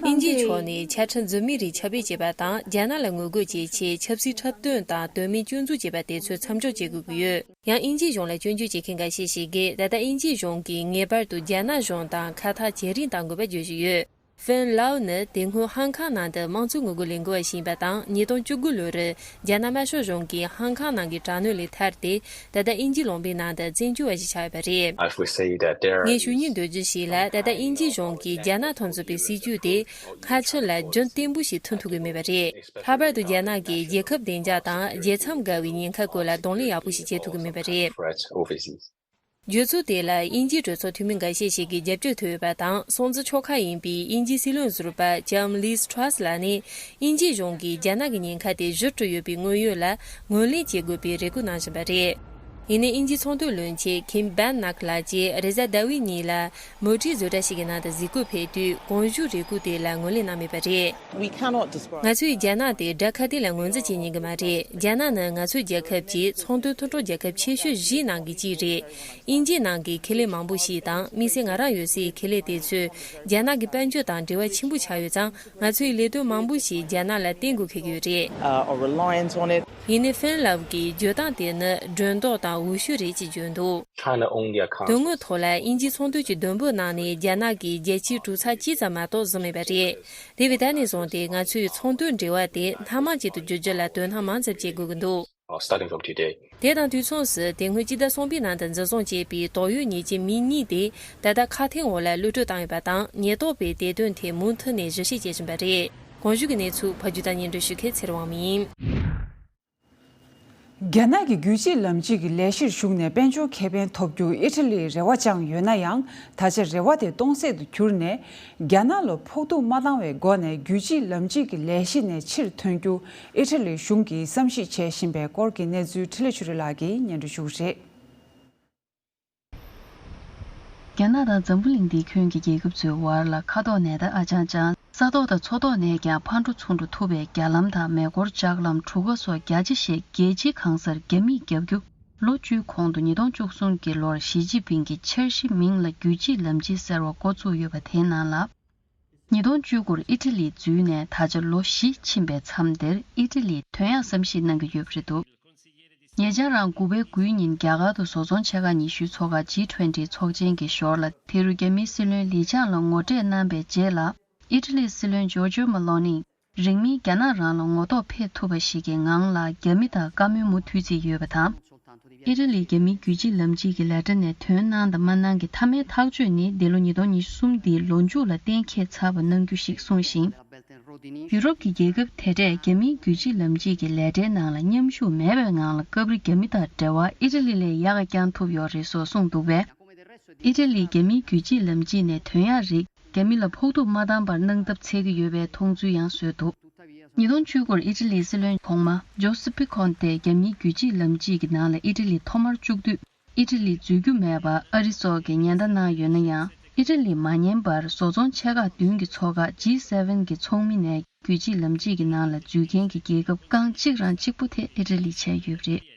དབྱིན་ཇིའི་ཕྱོགས་ནས་ཆ་འཕྲིན་རྫུན་མའི་རིགས་ཁྱབ་སྤེལ་བྱས་པ་དང་། རྒྱ་ནག་ལ་ངོ་རྒོལ་བྱེད་ཆེད་ཆབ་སྲིད་འཁྲབ་སྟོན་དང་དོན་མེད་སྐྱོན་འཛུགས་བྱས་པ་དེ་ཚོའི་མཚམས་འཇོག་བྱེད་དགོས་ཀྱི་ཡོད། ཡང་དབྱིན་ཇིའི་གཞུང་ལ་སྐྱོན་བརྗོད་བྱེད་མཁན་འགའ་ཤས་ཤིག་གིས། ད་ལྟ་དབྱིན་ཇིའི་གཞུང་གིས་ངེས་པར་དུ་རྒྱ་ནག་གཞུང་དང་ཁ་ཐག་ཇེ་རིང་གཏང་དགོས་པ་བརྗོད་བཞིན་ཡོད། ཧྥིན་ལའོ་ནི་དེ་སྔོན་ཧང་ཁང་ནང་དུ་དམངས་གཙོའི་ངོ་རྒོལ་ལས་འགུལ་བ་ཞིག་ཡིན་པ་དང་། ཉིས་སྟོང་བཅུ་དགུ་ལོར་རྒྱ་ནག་དམར་ཤོག་གཞུང་གིས་ཧང་ཁང་ནང་གི་དྲག་གནོན་ལས་ཐར་ཏེ། ད་ལྟ་དབྱིན་ཇིའི་ལུང་པའི་ནང་དུ་བཙན་བྱོལ་བ་ཞིག་ཆགས་ཡོད་པ་རེད། If we say that there ངས་ཞུ་སྙིང་འདོད་རྒྱུ་ཞིག་ལ། ད་ལྟ་དབྱིན་ཇིའི་གཞུང་གིས་རྒྱ་ནག་མཐུན་ཚོགས་པའི་སྲིད་ཇུས་དེ་སྔ་ཕྱི་ལ་རྒྱུན་བརྟན་པོ་ཞིག་མཐུན་ཐུབ་ཀྱི་མེད་པ་རེད། ལྷག་པར་དུ་རྒྱ་ནག་གིས་རྒྱལ་ཁབ་བདེ་འཇགས་དང་རྒྱལ་མཚམས་བརྒལ་བའི་ཉེན་ཁ་སྐོར་ལ་གདོང་ལེན་ཡག་པོ་ཞིག་བྱེད་ཐུབ་ཀྱི་མེད་པ་རེད། Threat overseas. བརྗོད་ཚུལ་དེ་ལ་དབྱིན་ཇིའི་གྲོས་ཚོགས་འཐུས་མི་འགའ་ཤས་ཤིག་གིས་རྒྱབ་སྐྱོར་ཐོབ་ཡོད་པ་དང་། སྲུང་བརྩི་ཆོག་ཁག་ཡིན་པའི་དབྱིན་ཇིའི་སྲིད་བློན་ཟུར་པ་ལྕམ་ལིས་ཁྲ་སི་ལགས་ནས། དབྱིན་ཇིའི་གཞུང་གིས་རྒྱ་ནག་གི་ཉེན་ཁ་དེ་གཞི་གྲུབ་ཡོད་པའི་དངོས་ཡོད་ལ་ངོས་ལེན་བྱེད་དགོས་པའི་རེ་སྐུལ་གནང་བཞིན་པ་རེད། ཡིན་ནའི་དབྱིན་ཇིའི་ཚོང་དོན་བློན་ཆེན་ཁིམ་བན་ནག་ལགས་ཀྱིས་རེས་གཟའ་ཟླ་བའི་ཉིན་ལ་མུ་ཁྲིའི་བཟོ་གྲྭ་ཞིག་གི་ནང་དུ་གཟིགས་སྐོར་ཕེབས་དུས། གོང་ཞུས་རེ་སྐུལ་དེ་ལ་ངོས་ལེན་གནང་མེད་པ་རེད། We cannot describe. ང་ཚོས་རྒྱ་ནག་དེ་དགྲ་ཁ་གཏད་ལ་ངོས་འཛིན་བྱེད་ཉན་གི་མ་རེད། རྒྱ་ནག་ནི་ང་ཚོའི་རྒྱལ་ཁབ་ཀྱི་ཚོང་དོན་མཐུན་གྲོགས་རྒྱལ་ཁབ་ཆེ་ཤོས་བཞིའི་ནང་གི་གཅིག་རེད། དབྱིན་ཇིའི་ནང་གི་ཁེ་ལས་མང་པོ་ཞིག་དང་། དམིགས་བསལ་ང་རང་ཡོད་སའི་ཁེ་ལས་དེ་ཚོས་རྒྱ་ནག་གི་དཔལ་འབྱོར་དང་འབྲེལ་བ་ཆེན་པོ་ཆགས་ཡོད་ཙང་། ང་ཚོའི་ལས་དོན་མང་པོ་ཞིག་རྒྱ་ནག་ལ་བརྟེན་དགོས་འཁེལ་གྱི་ཡོད་རེད། Uh, or reliant on it. ཡིན་ནའི་ཧྥིན་ལབ་ཀྱི་བརྗོད་སྟངས་དེ་ནི་སྒྲོ་འདོགས་དང་འུད་ཤོད་རེད་ཅེས་བརྗོད་འདུག། China only accounts དོན་དངོས་ཐོག་ལ་དབྱིན་ཇིའི་ཚོང་དོན་གྱི་བསྡོམས་པོའི་ནང་ནས་རྒྱ་ནག་གིས་རྒྱལ་སྤྱིའི་གྲུ་ཚབ་གཅིག་ཙམ་མ་གཏོགས་བཟུང་མེད་པ་རེད། དེ་བས་ད་ནས་བཟུང་སྟེ་ང་ཚོའི་ཚོང་དོན་འབྲེལ་བ་དེ་སྣ་མང་ཅིག་ཏུ་བསྒྱུར་རྒྱུ་ལ་དོ་སྣང་མང་ཙམ་བྱེད་དགོས་ཀྱི་འདུག། Uh, starting from today. དེ་དང་དུས་མཚུངས་སུ། དེ་སྔོན་སྤྱི་ཟླ་གསུམ་པའི་ནང་དུ་འཛིན་བཟུང་བྱས་པའི་དོགས་ཡོད་ཉེས་ཅན་མི་གཉིས་དེ་ད་ལྟ་ཁ་འཕྲིན་འོག་ལ་གློད་བཀྲོལ་བཏང་ཡོད་པ་དང་། ཉེན་རྟོག་པས་དེ་དོན་ཐད་མུ་མཐུད་ནས་ཞིབ་བཤེར་བྱེད་བཞིན་པ་རེད། གོང་ཞུས་ཀྱི་གནས་ཚུལ་ཕབ་སྒྱུར་དང་སྙན་སྒྲོན་ཞུ་མཁན་ཚེ་རིང་དབང་མོ་ཡིན། རྒྱ་ནག་གི་རྒྱུད་གཅིག་ལམ་གཅིག་གི་ལས་གཞིར་ཞུགས་ནས་དཔལ་འབྱོར་ཁེ་ཕན་ཐོབ་རྒྱུར་ཨི་ཊ་ལིས་རེ་བ་བཅངས་ཡོད་ན་ཡང་། ད་ཆ་རེ་བ་དེ་སྟོང་ཟད་དུ་གྱུར་ནས། རྒྱ་ནག་ལ་ཕོག་ཐུག་མ་བཏང་བའི་སྒོ་ནས་རྒྱུད་གཅིག་ལམ་གཅིག་གི་ལས་གཞི་ནས་ཕྱིར་ཐོན་རྒྱུ་ཨི་ཊ་ལིའི་གཞུང་གིས་བསམ་གཞིག་བྱེད་བཞིན་པའི་སྐོར་གྱི་གནས་ཚུལ་འཕྲིན་ལས་ཆོས་སྒྲོན་ལགས་ཀྱིས་སྙན་སྒྲོན་ཞུ་གི་རེད། རྒྱ་ནག་དང་འཛམ་བུ་གླིང་འདིའི་ཁྱོན་གྱི་རྒྱལ་ཁབ་ཚོའི་བར་ལ་མཁའ་ཐོག་ནས་ད་ཨ་ཅང་ཅང་། ས་ཐོག་དང་མཚོ་ཐོག་ནས་ཀྱང་ཕར་འགྲོ་ཚུར་འགྲོ་ཐུབ་པའི་རྒྱ་ལམ་དང་། མེ་འཁོར་ལྕགས་ལམ། གྲུ་ཁ་སོགས་རྒྱ་ཆེ་ཤོས་རྒྱལ་སྤྱིའི་གང་སར་རྒྱ་མིས་བརྒྱབ་རྒྱུ་ ལོ་བཅུའི་གོང་དུ་ཉིས་སྟོང་བཅུ་གསུམ་གྱི་ལོར་ཞི་ཅིན་ཕིང་གི་འཆར་གཞི་མིང་ལ་རྒྱུད་གཅིག་ལམ་གཅིག་ཟེར་བ་འགོ་བཙུགས་ཡོད་པ་དེའི་ནང་ལ། ཉིས་སྟོང་བཅུ་དགུར་ཨི་ཊ་ལི་འཛུལ་ནས་ད་ཆ་ལོ་བཞི་ཕྱིན་པའི་མཚམས་དེར་ཨི་ཊ་ལིས་དོན་ཡང་བསམ་གཞིག་གནང་གི་ཡོད་པ་རེད་འདུག་ཉེ་ཆར་རང་དགུ་པའི་དགུའི་ཉིན་རྒྱ་གར་དུ་བཟོ་ཚོང་ཆེ་ཁག་ཉི་ཤུའི་ཚོགས་ཁག་ཇི་ཊུ་ཝེན་ཊི་ཚོགས་ཆེན་གྱི་ཞོར་ལ། དེ་རུ་རྒྱ་མིའི་སྲིད་བློན་ལི་ཆང་ལ་ངོ་འཕྲད་གནང་པའི་རྗེས་ལ། ཨི་ཊ་ལིའི་སྲིད་བློན་ཇོར་ཇོ་མེ་ལོ་ནི་རིང་མིན་རྒྱ་ནག་རང་ལ་ངོ་ཐོག་ཕེབས་ཐུབ་པ་ཞིག་གི་ངང་ལ་རྒྱ་མི་དང་བཀའ་མོལ་མུ་མཐུད་རྩིས་ཡོད་པ་དང་། ཨི་ཊ་ལིས་རྒྱ་མིའི་རྒྱུད་གཅིག་ལམ་གཅིག་གི་ལས་གྲྭ་ནས་ཐོན་གནང་དང་མ་གནང་གི་མཐའ་མའི་ཐག་གཅོད་ནི་འདི་ལོ་ཉིས་སྟོང་ཉི་ཤུ་གསུམ་འདིའི་ལོ་མཇུག་ལ་གཏན་འཁེལ་ཚར་བ་གནང་རྒྱུ་ཞིག་གསུངས་ཤིང་། ཡུ་རོབ་ཀྱི་རྒྱལ་ཁབ་དེ་གྲས་རྒྱ་མིའི་རྒྱུད་གཅིག་ལམ་གཅིག་གི་ལས་གྲྭའི་ནང་ལ་མཉམ་ཞུགས་མེད་པའི་ངང་ལ་སྐབས་རེ་རྒྱ་མི་དང་འབྲེལ་བ་ཨི་ཊ་ལི་ལས་ཡག་ག་བསྐྱང་ཐུབ་ཡོད་རེད་སོགས་གསུངས་འདུག་པས། ཨི་ཊ་ལིས་རྒྱ་མིའི་རྒྱུད་གཅིག་ལམ་གཅིག་ནས་ཐོན་ཡག་རིགས་རྒྱ་མི་ལ་ཕོག་ཐུག་མ་བཏང་བར་གནང་ཐབས་འཚོལ་གྱི་ཡོད་པའི་མཐོང་ཚུལ་ཡང་བཟོས་འདུག་ཉིས་སྟོང་བཅུ་དགུར་ཨི་ཊ་ལིའི་སྲིད་བློན་གོང་མ་ཇོ་སེ་ཕི་ཁོན་ཏེ་རྒྱ་མིའི་རྒྱུད་གཅིག་ལམ་གཅིག་གི་ནང་ལ་ཨི་ཊ་ལི་ཐོག་མར་བཅུག་དུས། ཨི་ཊ་ལི་འཛུལ་རྒྱུ་མེད་པར་ཨ་རི་སོགས་ཀྱིས་ཉེན་བརྡ་གནང་ཡོད་ན་ཡང་། ཨི་ཊ་ལིས་མ་ཉན་པར་བཟོ་ཚོང་ཆེ་ཁག་བདུན་གྱི་ཚོགས་ཁག་ཇི་སེ་ཝེན་གྱི་ཚོགས་མི་ནས་རྒྱུད་གཅིག་ལམ་གཅིག་གི་ནང་ལ་འཛུལ་མཁན་གྱི་རྒྱལ་ཁབ་རྐང་གཅིག་རང་གཅིག་པུ་དེ་ཨི་ཊ་ལི་བྱས་ཡོད་པ་རེད།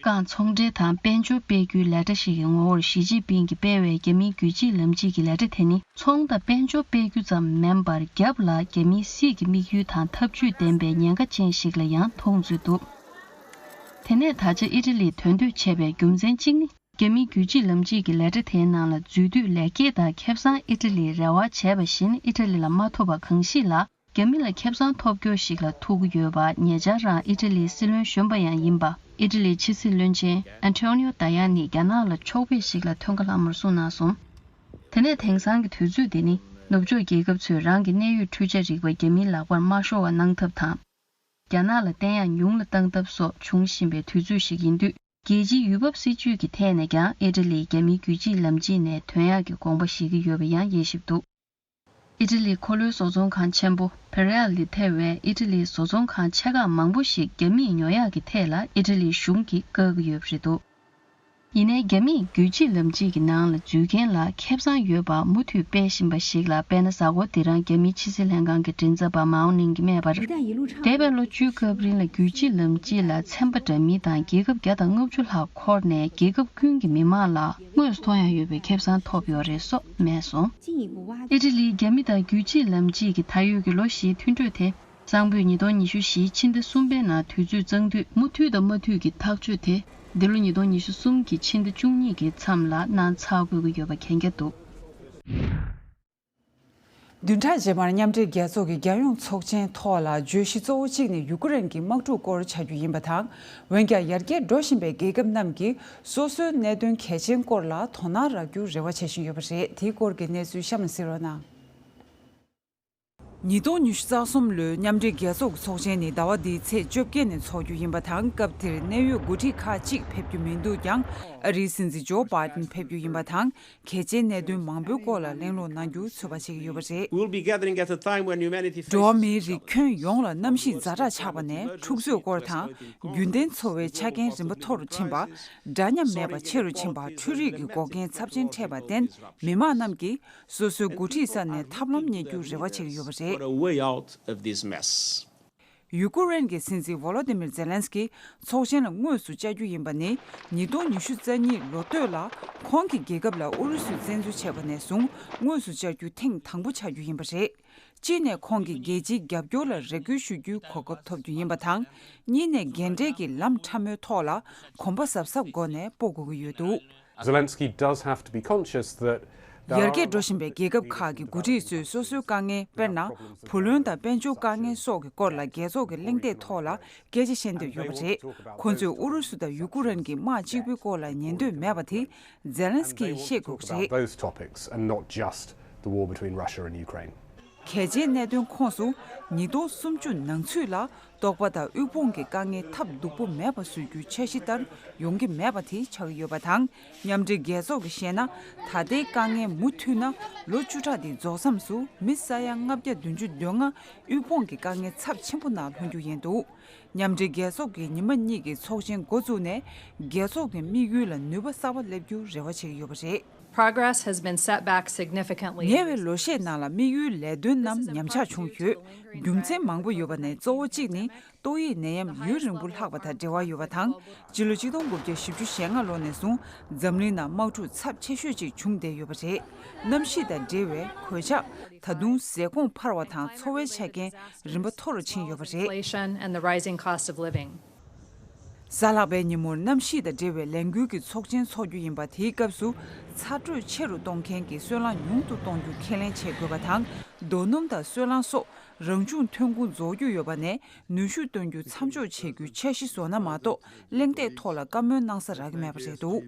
རྐང་ཚོང་འབྲེལ་དང་དཔལ་འབྱོར་སྤེལ་རྒྱུའི་ལས་གྲྭ་ཞིག་གི་ངོ་བོར་ཞི་ཅིན་ཕིང་གིས་སྤེལ་བའི་རྒྱ་མིའི་རྒྱུད་གཅིག་ལམ་གཅིག་གི་ལས་གྲྭ་དེ་ནི་ཚོང་དང་དཔལ་འབྱོར་སྤེལ་རྒྱུ་ཙམ་མིན་པར། རྒྱབ་ལ་རྒྱ་མིའི་སྲིད་ཀྱི་དམིགས་ཡུལ་དང་འཐབ་ཇུས་ལྡན་པའི་ཉེན་ཁ་ཅན་ཞིག་ལ་ཡང་མཐོང་ཚུལ་འདུག་དེ་ནས་ད་ཆ་ཨི་ཊ་ལིས་དོན་གཏོད་བྱས་པའི་རྒྱུ་མཚན་གཅིག་ནི། རྒྱ་མིའི་རྒྱུད་གཅིག་ལམ་གཅིག་གི་ལས་གྲྭ་དེའི་ནང་ལ་འཛུལ་དུས་ལེགས་སྐྱེས་དང་ཁེ་བཟང་ཨི་ཊ་ལིས་རེ་བ་བྱས་པ་བཞིན་ཨི་ཊ་ལི་ལ་མ་ཐོབ་པ་གང་ཞིག་ལ། རྒྱ་མི་ལ་ཁེ་བཟང་ཐོབ་སྐྱོ་ཞིག་ལ་ཐུག་གི་ཡོད་པ། ཉེ་ཆར་རང་ཨི་ཊ་ལིའི་སྲིད་བློན་གཞོན་པ་ཡང་ཡིན་པ། ཨི་ཊ་ལིའི་ཕྱི་སྲིད་བློན་ཆེན་ཨན་ཊོ་ནིའོ་ཏཱ་ཡ་ནི་རྒྱ་ནག་ལ་ཕྱོགས་ཕེབས་ཤིག་ལ་ཐོན་ག་ལྷག་མར་གསུངས་གནང་སོང་། དེ་ནས་དེང་སང་གི་དུས་ཚོད་འདི་ནི་ནུབ་ཕྱོགས་རྒྱལ་ཁབ་ཚོས་རང་གི་གནད་ཡོད་འཕྲུལ་ཆ་རིག་པ་རྒྱ་མིའི་ལག་པར་མ་ཤོར་བ་གནང་ཐབས་དང་། རྒྱ་ནག་ལ་བརྟེན་ཡག་ཉུང་ལ་བཏང་ཐབས་སོགས་འབྱུང་བཞིན་པའི་དུས་ཚོད་ཞིག་ཡིན་དུས། རྒྱལ་སྤྱིའི་ཡུལ་བབ་སྲིད་ཇུས་ཀྱི་ཐད་ནས་ཀྱང་ཨི་ཊ་ལིས་རྒྱ་མིའི་རྒྱུད་གཅིག་ལམ་གཅིག་ནས་ཐོན་ཡག་གི་དགོངས་པ་བཞེས་ཀྱི་ཡོད་པ་ཡང་དབྱེ་ཞིབ་འདུག་ཨི་ཊ་ལིའི་འཁོར་ལོའི་བཟོ་ཚོང་ཁང་ཆེན་པོ་ཕེ་རེ་ཨ་ལི་ཐེ་བའི་ཨི་ཊ་ལིའི་བཟོ་ཚོང་ཁང་ཆེ་ཁག་མང་པོ་ཞིག་རྒྱ་མིས་ཉོ་ཡག་གི་ཐད་ལ་ཨི་ཊ་ལིའི་གཞུང་གིས་བཀག་གི་ཡོད་པ་རེད་འདུག་ཡིན་ནའི་རྒྱ་མིས་རྒྱུད་གཅིག་ལམ་གཅིག་གི་ནང་ལ་འཛུལ་མཁན་ལ་ཁེ་བཟང་ཡོད་པ་མུ་མཐུད་སྤེལ་བཞིན་པ་ཞིག་ལ། དཔེར་ན། གཟའ་འཁོར་འདི་རང་རྒྱ་མིའི་ཕྱི་སྲིད་ལྷན་ཁང་གི་མགྲིན་ཚབ་པ་མའོ་ནིང་གིས་སྨྲས་པར། འདས་པའི་ལོ་བཅུའི་སྐབས་རིང་ལ་རྒྱུད་གཅིག་ལམ་གཅིག་ལ་ཚན་པ་འདྲ་མིན་དང་རྒྱལ་ཁབ་བརྒྱ་དང་ལྔ་བཅུ་ལྷག་འཁོར་ནས་རྒྱལ་ཁབ་ཀུན་གྱི་མི་དམངས་ལ་དངོས་སུ་མཐོང་ཡག་ཡོད་པའི་ཁེ་བཟང་ཐོབ་ཡོད་རེད་སོགས་སྨྲས་སོང་། ཨི་ཊ་ལིས་རྒྱ་མི་དང་རྒྱུད་གཅིག་ལམ་གཅིག་གི་ད་ཡོད་ཀྱི་ལོ་བཞིའི་མཐུན་གྲོས་དེ། གཙང་པོས་ཉིས་སྟོང་ཉི་ཤུ་བཞིའི་ཕྱི་ཟླ་གསུམ་པའི་ནང་དུས་ཚོད་གཙང་དུས་མུ་མཐུད་དང་མ་མཐུད་ཀྱི་ཐག་གཅོད་དེ། འདི་ལོ་ཉིས་སྟོང་ཉི་ཤུ་གསུམ་གྱི་ཕྱི་ཟླ་བཅུ་གཉིས་ཀྱི་མཚམས་ལ་གནང་ཚར་དགོས་ཀྱི་ཡོད་པ་གན་རྒྱ་འདུག་བདུན་ཕྲག་རྗེས་མར་མཉམ་འབྲེལ་རྒྱལ་ཚོགས་ཀྱི་རྒྱལ་ཡོངས་ཚོགས་ཆེན་ཐོག་ལ་བརྗོད་གཞི་གཙོ་བོ་གཅིག་ནི་ཡུ་ཀེ་རེན་གྱི་དམག་འཁྲུག་སྐོར་ཆགས་རྒྱུ་ཡིན་པ་དང་། འོན་ཀྱང་ཡར་རྒྱས་འགྲོ་བཞིན་པའི་རྒྱལ་ཁབ་རྣམས་ཀྱིས་སོ་སོའི་གནད་དོན་གལ་ཆེན་སྐོར་ལ་དོ་སྣང་རག་རྒྱུར་རེ་བ་བྱེད་བཞིན་ཡོད་པ་རེད། དེའི་སྐོར་གྱི་གནས་ཚུལ་གཤམ་ལ་གཟིགས་རོགས་གནང་། ཉིས་སྟོང་ཉི་ཤུ་རྩ་གསུམ་ལོའི་མཉམ་འབྲེལ་རྒྱལ་ཚོགས་ཀྱི་ཚོགས་ཆེན་ནི་ཟླ་བ་འདིའི་ཚེས་བཅོ་བརྒྱད་ནས་འཚོགས་རྒྱུ་ཡིན་པ་དང་། སྐབས་དེར་གནད་ཡོད་འགོ་ཁྲིད་ཁག་ཅིག་ཕེབས་རྒྱུ་མི་འདུག་ཀྱང་། ཨ་རིའི་སྲིད་འཛིན་ཇོ་བྷའི་ཏིན་ཕེབས་རྒྱུ་ཡིན་པ་དང་། གལ་ཆེའི་གནད་དོན་མང་པོའི་སྐོར་ལ་གླེང་སློང་གནང་རྒྱུ་ཚོད་དཔག་བྱེད་ཀྱི་ཡོད་པ་རེད། We'll be gathering at a time when humanity faces འགྲོ་བ་མིའི་རིགས་ཁྱོན་ཡོངས་ལ་གནམ་གཤིས་ཛ་དྲག་ཆགས་པ་ནས་འཁྲུག་རྩོད་སྐོར་དང་། རྒྱུན་ལྡན་འཚོ་བའི་ཆ་རྐྱེན་རིམ་པ་མཐོ་རུ་ཕྱིན་པ། འདྲ་མཉམ་མེད་པ་ཆེ་རུ་ཕྱིན་པ། འཕྲུལ་རིག་གི་འགོག་རྐྱེན་ཚབས་ཆེན་འཕྲད་པར་བརྟེན། མི་དམངས་རྣམས་ཀྱིས་སོ་སོའི་འགོ་ཁྲིད་ས་ནས་ཐབས་ལམ་རྙེད་རྒྱུར་རེ་བ་བྱེད་ཀྱི་ཡོད་པ་རེད། Put a way out of this mess. ཡུ་ཀེ་རེན་གྱི་སྲིད་འཛིན་ཝོ་ལོ་ཏི་མིར་ཛེ་ལན་སི་ཀི་ཚོགས་ཆེན་ལ་དངོས་སུ་བཅར་རྒྱུ་ཡིན་པ་ནི། ཉིས་སྟོང་ཉི་ཤུ་རྩ་གཉིས་ལོ་སྟོད་ལ་ཁོང་གི་རྒྱལ་ཁབ་ལ་ཨུ་རུ་སུས་བཙན་འཛུལ་བྱས་པ་ནས་བཟུང་དངོས་སུ་བཅར་རྒྱུ་ཐེངས་དང་པོ་ཆགས་རྒྱུ་ཡིན་པ་རེད། གཅིག་ནས་ཁོང་གིས་རྒྱལ་སྤྱིའི་རྒྱབ་སྐྱོར་ལ་རེ་སྐུལ་ཞུ་རྒྱུའི་གོ་སྐབས་ཐོབ་རྒྱུ་ཡིན་པ་དང་། གཉིས་ནས་རྒན་གྲས་ཀྱི་ལམ་ཕྲ་མོའི་ཐོག་ལ་གོམ་པ་གཟབ་གཟབ་སྒོ་ནས་སྤོ་དགོས་ཀྱི་ཡོད་འདུག Zelensky does have to be conscious that there are ཡར་རྒྱས་འགྲོ་བཞིན་པའི་རྒྱལ་ཁབ་ཁག་གི་འགོ་ཁྲིད་ཚོས་སོ་སོའི་དཀའ་ངལ། དཔེར་ན། བུ་ལོན་དང་དཔལ་འབྱོར་དཀའ་ངལ་སོགས་ཀྱི་སྐོར་ལ་རྒྱལ་ཚོགས་ཀྱི་གླེང་སྟེགས་ཐོག་ལ་སྐད་ཆ་བཤད་འདོད་ཡོད་པ་རེད། ཁོ་ཚོས་ཨུ་རུ་སུ་དང་ཡུ་ཀེ་རེན་གྱི་དམག་གཅིག་པུའི་སྐོར་ལ་ཉན་འདོད་མེད་པ་དེ་ཛེ་ལན་སི་ཀིས་ཤེས་དགོས་ཀྱི་རེད། About those topics and not just the war between Russia and Ukraine. གལ་ཆེའི་གནད་དོན་ཁོངས་སུ་ཉིས་སྟོང་སུམ་ཅུ་ནང་ཚུད་ལ་རྟོག་པ་དང་དབུལ་ཕོངས་ཀྱི་དཀའ་ངལ་ཐབས་སྡུག་པོ་མེད་པ་བཟོ་རྒྱུའི་འཆར་གཞི་ལྟར་ཡོང་གི་མེད་པ་དེ་ཆགས་ཀྱི་ཡོད་པ་དང་། མཉམ་འབྲེལ་རྒྱལ་ཚོགས་ཀྱིས་བཤད་ན། ད་ལྟའི་དཀའ་ངལ་མུ་མཐུད་ན་ལོ་བཅུ་ཕྲག་འདིའི་རྫོགས་མཚམས་སུ་མི་ས་ཡ་ལྔ་བརྒྱ་བདུན་ཅུ་དོན་ལྔ་དབུལ་ཕོངས་ཀྱི་དཀའ་ངལ་ཚབས་ཆེན་པོ་ནང་ལྷུང་རྒྱུ་ཡིན་འདུག་མཉམ་འབྲེལ་རྒྱལ་ཚོགས་ཀྱིས་ཉི་མ་གཉིས་ཀྱི་ཚོགས་ཆེན་འགོ་བཙུགས་ནས་རྒྱལ་ཚོགས་ཀྱི་དམིགས་ཡུལ་ལ་ནུས་པ་གསར་པ་སླེབས་རྒྱུར་རེ་བ་བྱེད་ཀྱི་ཡོད་པ་རེད། Progress has been set back significantly. ཉེ་བའི་ལོ་ཤས་ནང་ལ་དམིགས་ཡུལ་ལས་དོན་རྣམས་ཉམས་ཆག་བྱུང་ཡོད། རྒྱུ་མཚན་མང་པོ་ཡོད་པ་ནས་གཙོ་བོ་གཅིག་ནི་ཏོག་དབྱིབས་ནད་ཡམས་ཡུན་རིང་པོ་ལྷག་པ་དང་འབྲེལ་བ་ཡོད་པ་དང་། སྤྱི་ལོ་ཆིག་སྟོང་དགུ་བརྒྱ་བཞི་བཅུ་ཞེ་ལྔ་ལོ་ནས་བཟུང་འཛམ་གླིང་ནང་དམག་འཁྲུག་ཚབས་ཆེ་ཤོས་ཅིག་བྱུང་བསྡད་ཡོད་པ་རེད། གནམ་གཤིས་དང་འབྲེལ་བའི་གོད་ཆག་ད་དུང་ཟས་གོང་འཕར་བ་དང་འཚོ་བའི་ཆ་རྐྱེན་རིམ་པ་མཐོ་རུ་ཕྱིན་ཡོད་པ་རེད། Inflation and the rising cost of living. གཟའ་ལྷག་པའི་ཉིན་མོར་གནམ་གཤིས་དང་འབྲེལ་བའི་ལས་འགུལ་གྱི་ཚོགས་ཆེན་འཚོགས་རྒྱུ་ཡིན་པ། དེའི་སྐབས་སུ་ཚ་དྲོད་ཆེ་རུ་གཏོང་མཁན་གྱི་སོལ་རླངས་ཉུང་དུ་གཏོང་རྒྱུ་ཁས་ལེན་བྱེད་དགོས་པ་དང་། རྡོ་སྣུམ་དང་སོལ་རླངས་སོགས་རང་བྱུང་ཐོན་ཁུངས་རྫོགས་རྒྱུ་ཡོད་པ་ནས་ནུས་ཤུགས་བཏོན་རྒྱུ་མཚམས་འཇོག་བྱེད་རྒྱུའི་འཆར་གཞི་བཟོ་ན་མ་གཏོགས། གླེང་སྟེགས་ཐོག་ལ་བཀའ་མོལ་གནང་ས་རག་གི་མེད་པ་རེད་འདུག་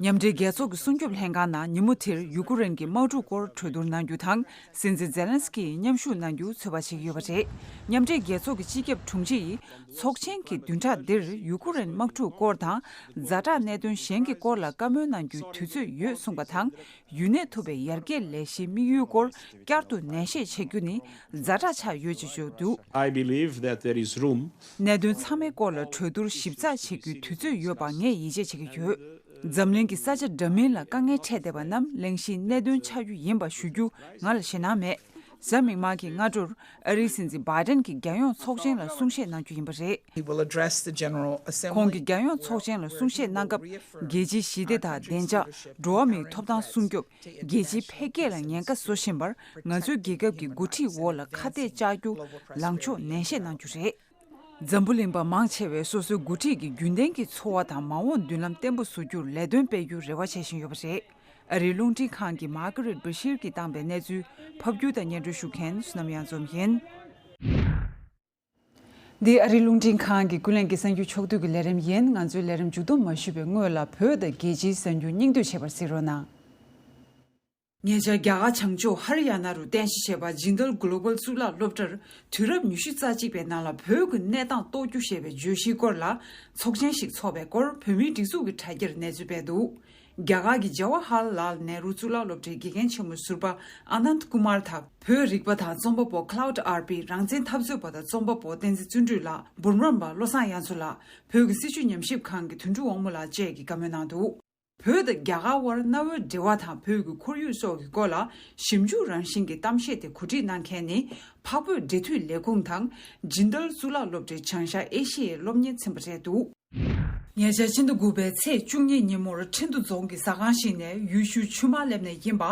མཉམ་འབྲེལ་རྒྱལ་ཚོགས་ཀྱི་སྲུང་སྐྱོབ་ལྷན་ཁང་ནང་ཉིན་མོ་དེར་ཡུ་ཀུ་རེན་གྱི་དམག་འཁྲུག་སྐོར་གྲོས་བསྡུར་གནང་རྒྱུ་དང་། སྲིད་འཛིན་ཛེ་ལན་སི་ཀི་ཡིས་མཉམ་ཞུགས་གནང་རྒྱུ་ཚོད་དཔག་བྱེད་ཀྱི་ཡོད་པ་རེད། མཉམ་འབྲེལ་རྒྱལ་ཚོགས་ཀྱི་སྤྱི་ཁྱབ་དྲུང་ཆེ་ཡིས་ཚོགས་ཆེན་གྱི་བདུན་ཕྲག་འདིར་ཡུ་ཀུ་རེན་དམག་འཁྲུག་སྐོར་དང་། ཛ་དྲག་གནད་དོན་གཞན་གྱི་སྐོར་ལ་བཀའ་མོལ་གནང་རྒྱུའི་དུས་ཚོད་ཡོད་གསུངས་པ་དང་། ཡུན་གནས་ཐུབ་པའི་ཡར་རྒྱས་ལས་གཞིའི་དམིགས་ཡུལ་སྐོར་བསྐྱར་དུ་ནན་བཤད་བྱེད་རྒྱུ་ནི་ཛ་དྲག་ཆགས་ཡོད་ཅེས་བརྗོད་འདུག I believe that there is room གནད་དོན་ཚང་མའི་སྐོར་ལ་གྲོས་བསྡུར་ཞིབ་ཚགས་བྱེད་རྒྱུའི་དུས་ཚོད་ཡོད་པ་ངས་ཡིད་ཆེས་བྱེད་ཀྱི་ཡོད། འཛམ་གླིང་གི་ས་ཆ་འདྲ་མིན་ལ་དཀའ་ངལ་འཕྲད་བསྡད་པ་རྣམས་གླེང་གཞིའི་གནད་དོན་ཆགས་རྒྱུ་ཡིན་པ་ཞུ་རྒྱུ་ང་ལ་ཞེད་སྣང་མེད། གཟའ་མིག་དམར་གྱི་སྔ་དྲོར་ཨ་རིའི་སྲིད་འཛིན་བྷའི་ཌེན་གྱིས་རྒྱལ་ཡོངས་ཚོགས་ཆེན་ལ་གསུང་བཤད་གནང་རྒྱུ་ཡིན་པ་རེད། He will address the General Assembly. ཁོང་གིས་རྒྱལ་ཡོངས་ཚོགས་ཆེན་ལ་གསུང་བཤད་གནང་སྐབས། རྒྱལ་སྤྱིའི་ཞི་བདེ་དང་བདེ་འཇགས། འགྲོ་བ་མིའི་ཐོབ་ཐང་སྲུང་སྐྱོབ། རྒྱལ་སྤྱིའི་འཕེལ་རྒྱས་ལ་ཉེན་ཁ་བཟོ་བཞིན་པར་ང་ཚོའི་རྒྱལ་ཁབ་ཀྱི་འགོ་ཁྲིད་འོག་ལ་ཁ་གཏད་བཅག་རྒྱུ་ལངས་ཕྱོགས་ནན་བཤད་གནང་རྒྱུ་རེད། འཛམ་བུ་གླིང་པ་མང་ཆེ་བས་སོ་སོའི་འགོ་ཁྲིད་ཀྱི་རྒྱུན་ལྡན་གྱི་འཚོ་བ་དང་མ་འོངས་མདུན་ལམ་བརྟན་པོ་བཟོ་རྒྱུར་ལས་དོན་སྤེལ་རྒྱུར་རེ་བ་བྱེད་བཞིན་ཡོད་པ་རེད། ཨ་རིའི་རླུང་འཕྲིན་ཁང་གི་མཱ་ཀ་རེད་བྷ་ཤིར་གྱིས་བཏང་པའི་གནས་ཚུལ་ཕབ་སྒྱུར་དང་སྙན་སྒྲོན་ཞུ་མཁན་བསོད་ནམས་གཡང་འཛོམས་ཡིན། འདི་ཨ་རིའི་རླུང་འཕྲིན་ཁང་གི་ཀུན་གླེང་གི་གསར་འགྱུར་ཕྱོགས་བསྡུས་ཀྱི་ལས་རིམ་ཡིན། ང་ཚོའི་ལས་རིམ་མཇུག་བསྡོམས་མ་ཞུས་པའི་སྔོན་ལ་བོད་དང་རྒྱལ་སྤྱིའི་གསར་འགྱུར་སྙིང་བསྡུས་བྱེད་པར་གཟིགས་རོགས་གནང་། ཉེ་ཆར་རྒྱ་གར་བྱང་ཕྱོགས་ཧ་རི་ཡ་ན་རུ་རྟེན་གཞི་བྱས་པ་ཇིན་དལ་གོ་ལོ་བལ་གཙུག་ལག་སློབ་གྲྭར་དུས་རབས་ཉི་ཤུ་རྩ་གཅིག་པའི་ནང་ལ་བོད་ཀྱི་གནས་སྟངས་རྟོགས་རྒྱུ་ཞེས་པའི་བརྗོད་གཞིའི་སྐོར་ལ་ཚོགས་ཆེན་ཞིག་འཚོགས་པའི་སྐོར་བོད་མིའི་སྒྲིག་འཛུགས་ཀྱི་དྲ་རྒྱར་གནས་ཚུལ་སྤེལ་འདུག་རྒྱ་གར་གྱི་ཇ་ཝ་ཧར་ལཱལ་ནེ་རུ་གཙུག་ལག་སློབ་གྲྭའི་དགེ་རྒན་ཆེན་མོ་ཟུར་པ་ཨ་ནནྟ་ཀུ་མར་དང་། བོད་རིག་པ་དང་རྩོམ་པ་པོ་Cloud R P རང་བཙན་འཐབ་རྩོད་པ་དང་རྩོམ་པ་པོ་བསྟན་འཛིན་བརྩོན་འགྲུས་ལགས། འབུམ་རམས་པ་བློ་བཟང་དབྱངས་མཚོ་ལགས། བོད་ཀྱི་སྲིད་བྱུས་ཉམས་ཞིབ་ཁང་གི་དོན་གྲུབ་དབང་མོ་ལགས་བཅས་ཀྱིས་བཀའ་མོལ་གནང་འདུག་བོད་དང་རྒྱ་གར་དབར་གནའ་བོའི་འབྲེལ་བ་དང་བོད་ཀྱི་ཁོར་ཡུག་སོགས་ཀྱི་སྐོར་ལ་ཞིབ་འཇུག་རང་བཞིན་གྱི་གཏམ་བཤད་དེ་གོ་སྒྲིག་གནང་མཁན་ནི་འཕགས་བོད་འབྲེལ་མཐུད་ལས་ཁུངས་དང་ཇིན་དལ་གཙུག་ལག་སློབ་གྲྭའི་བྱང་ཤར་ཨེ་ཤི་ཡའི་སློབ་གཉེར་ཚན་པ་རེད་འདུག་ཉེ་ཆར་སྤྱི་ཟླ་དགུ་པའི་ཚེས་བཅུ་གཉིས་ཉིན་མོར་ཁྲིན་ཏུ་རྫོང་གི་ཟ་ཁང་ཞིག་ནས་ཡུལ་ཤུལ་ཆུ་དམར་ལེབ་ནས་ཡིན་པ་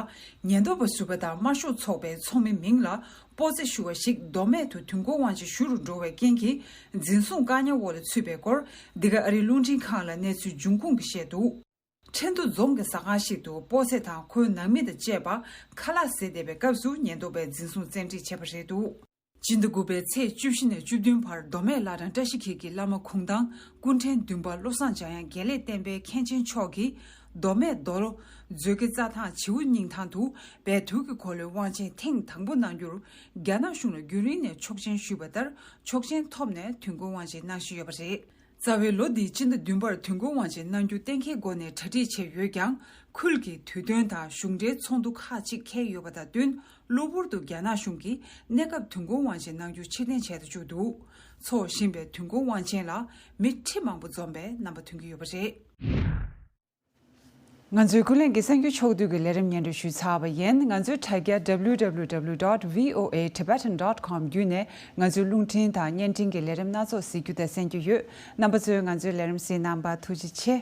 ཉེན་རྟོག་པ་ཟུར་པ་དང་དམར་ཤོག་ཚོགས་པའི་ཚོགས་མི་མིང་ལ་སྤོ་རྩེ་ཞུ་བ་ཞིག་མདོ་སྨད་དུ་དུས་འཁོར་དབང་ཆེན་ཞུ་རུ་འགྲོ་བའི་རྐྱེན་གྱིས་འཛིན་བཟུང་བཀག་ཉར་འོག་ལ་ཚུད་པའི་སྐོར། འདི་ག་ཨ་རིའི་རླུང་འཕྲིན་ཁང་ལ་གནས་ཚུལ་འབྱུང་ཁུངས་ཀྱིས་བཤད་འདུག་ཁྲིན་ཏུ་རྫོང་གི་ཟ་ཁང་ཞིག་ཏུ་སྤོ་རྩེ་དང་ཁོའི་ནང་མི་དང་བཅས་པ་ཁ་ལག་བཟས་བསྡད་པའི་སྐབས་སུ་ཉེན་རྟོག་པས་འཛིན་བཟུང་བཙན་ཁྲིད་བྱས་པ་རེད་འདུག་སྤྱི་ཟླ་དགུ་པའི་ཚེས་བཅུ་བཞི་ནས་བཅུ་བདུན་བར་མདོ་སྨད་བླ་བྲང་བཀྲ་ཤིས་འཁྱིལ་གྱི་བླ་མ་གུང་ཐང་སྐུ་ཕྲེང་བདུན་པ་བློ་བཟང་འཇམ་དབྱངས་དགེ་ལེགས་བསྟན་པའི་མཁན་ཆེན་མཆོག་གིས་མདོ་སྨད་རྡོ་ལོ་མཛོད་དགེ་རྩྭ་ཐང་བྱིའུ་སྙིང་ཐང་དུ་བོད་དུས་ཀྱི་འཁོར་ལོའི་དབང་ཆེན་ཐེངས་དང་པོ་གནང་རྒྱུར་རྒྱ་ནག་གཞུང་ལ་རྒྱུན་རིང་ནས་ཆོག་མཆན་ཞུས་པ་ལྟར་ཆོག་མཆན་ཐོབ་ནས་དུས་འཁོར་དབང་ཆེན་གནང་བཞིན་ཡོད་པ་རེད། རྩ་བའི་ལོ་འདིའི་སྤྱི་ཟླ་བདུན་པར་དུས་འཁོར་དབང་ཆེན་གནང་རྒྱུ་གཏན་འཁེལ་སྒོ་ནས་གྲ་སྒྲིག་བྱས་ཡོད་ཀྱང་། ཁུལ་གྱི་དུས་སྟོན་དང་གཞུང་འབྲེལ་ཚོགས་འདུ་ཁག་ཅིག་འཁེལ་ཡོད་པ་དང་བསྟུན། གློ་བུར་དུ་རྒྱ་ནག་གཞུང་གིས་གནས་སྐབས་དུས་འཁོར་དབང་ཆེན་གནང་རྒྱུ་ཕྱིར་འཐེན་བྱས་དང་བཅུག་འདུག་འཚོགས་བཞིན་པའི་དུས་འཁོར་དབང་ཆེན་ལ་མི་ཁྲི་མང་པོ་འཛོམས་པའི་རྣམ་པ་ཐོན་གྱི་ཡོད་པ་རེད། ང་ཚོའི་ཀུན་གླེང་གི་གསར་འགྱུར་ཕྱོགས་བསྡུས་ཀྱི་ལས་རིམ་སྙན་སྒྲོན་ཞུས་ཚར་བ་ཡིན། ང་ཚོའི་དྲ་རྒྱ་W W W dot V O A Tibetan dot com བརྒྱུད་ནས་ང་ཚོའི་རླུང་འཕྲིན་དང་བརྙན་འཕྲིན་གྱི་ལས་རིམ་སྣ་ཚོགས་གཟིགས་རྒྱུ་དང་གསན་རྒྱུ་ཡོད། རྣམ་པ་ཚོས་ང་ཚོའི་ལས་རིམ་གཟིགས་གནང་བར་ཐུགས་རྗེ་ཆེ།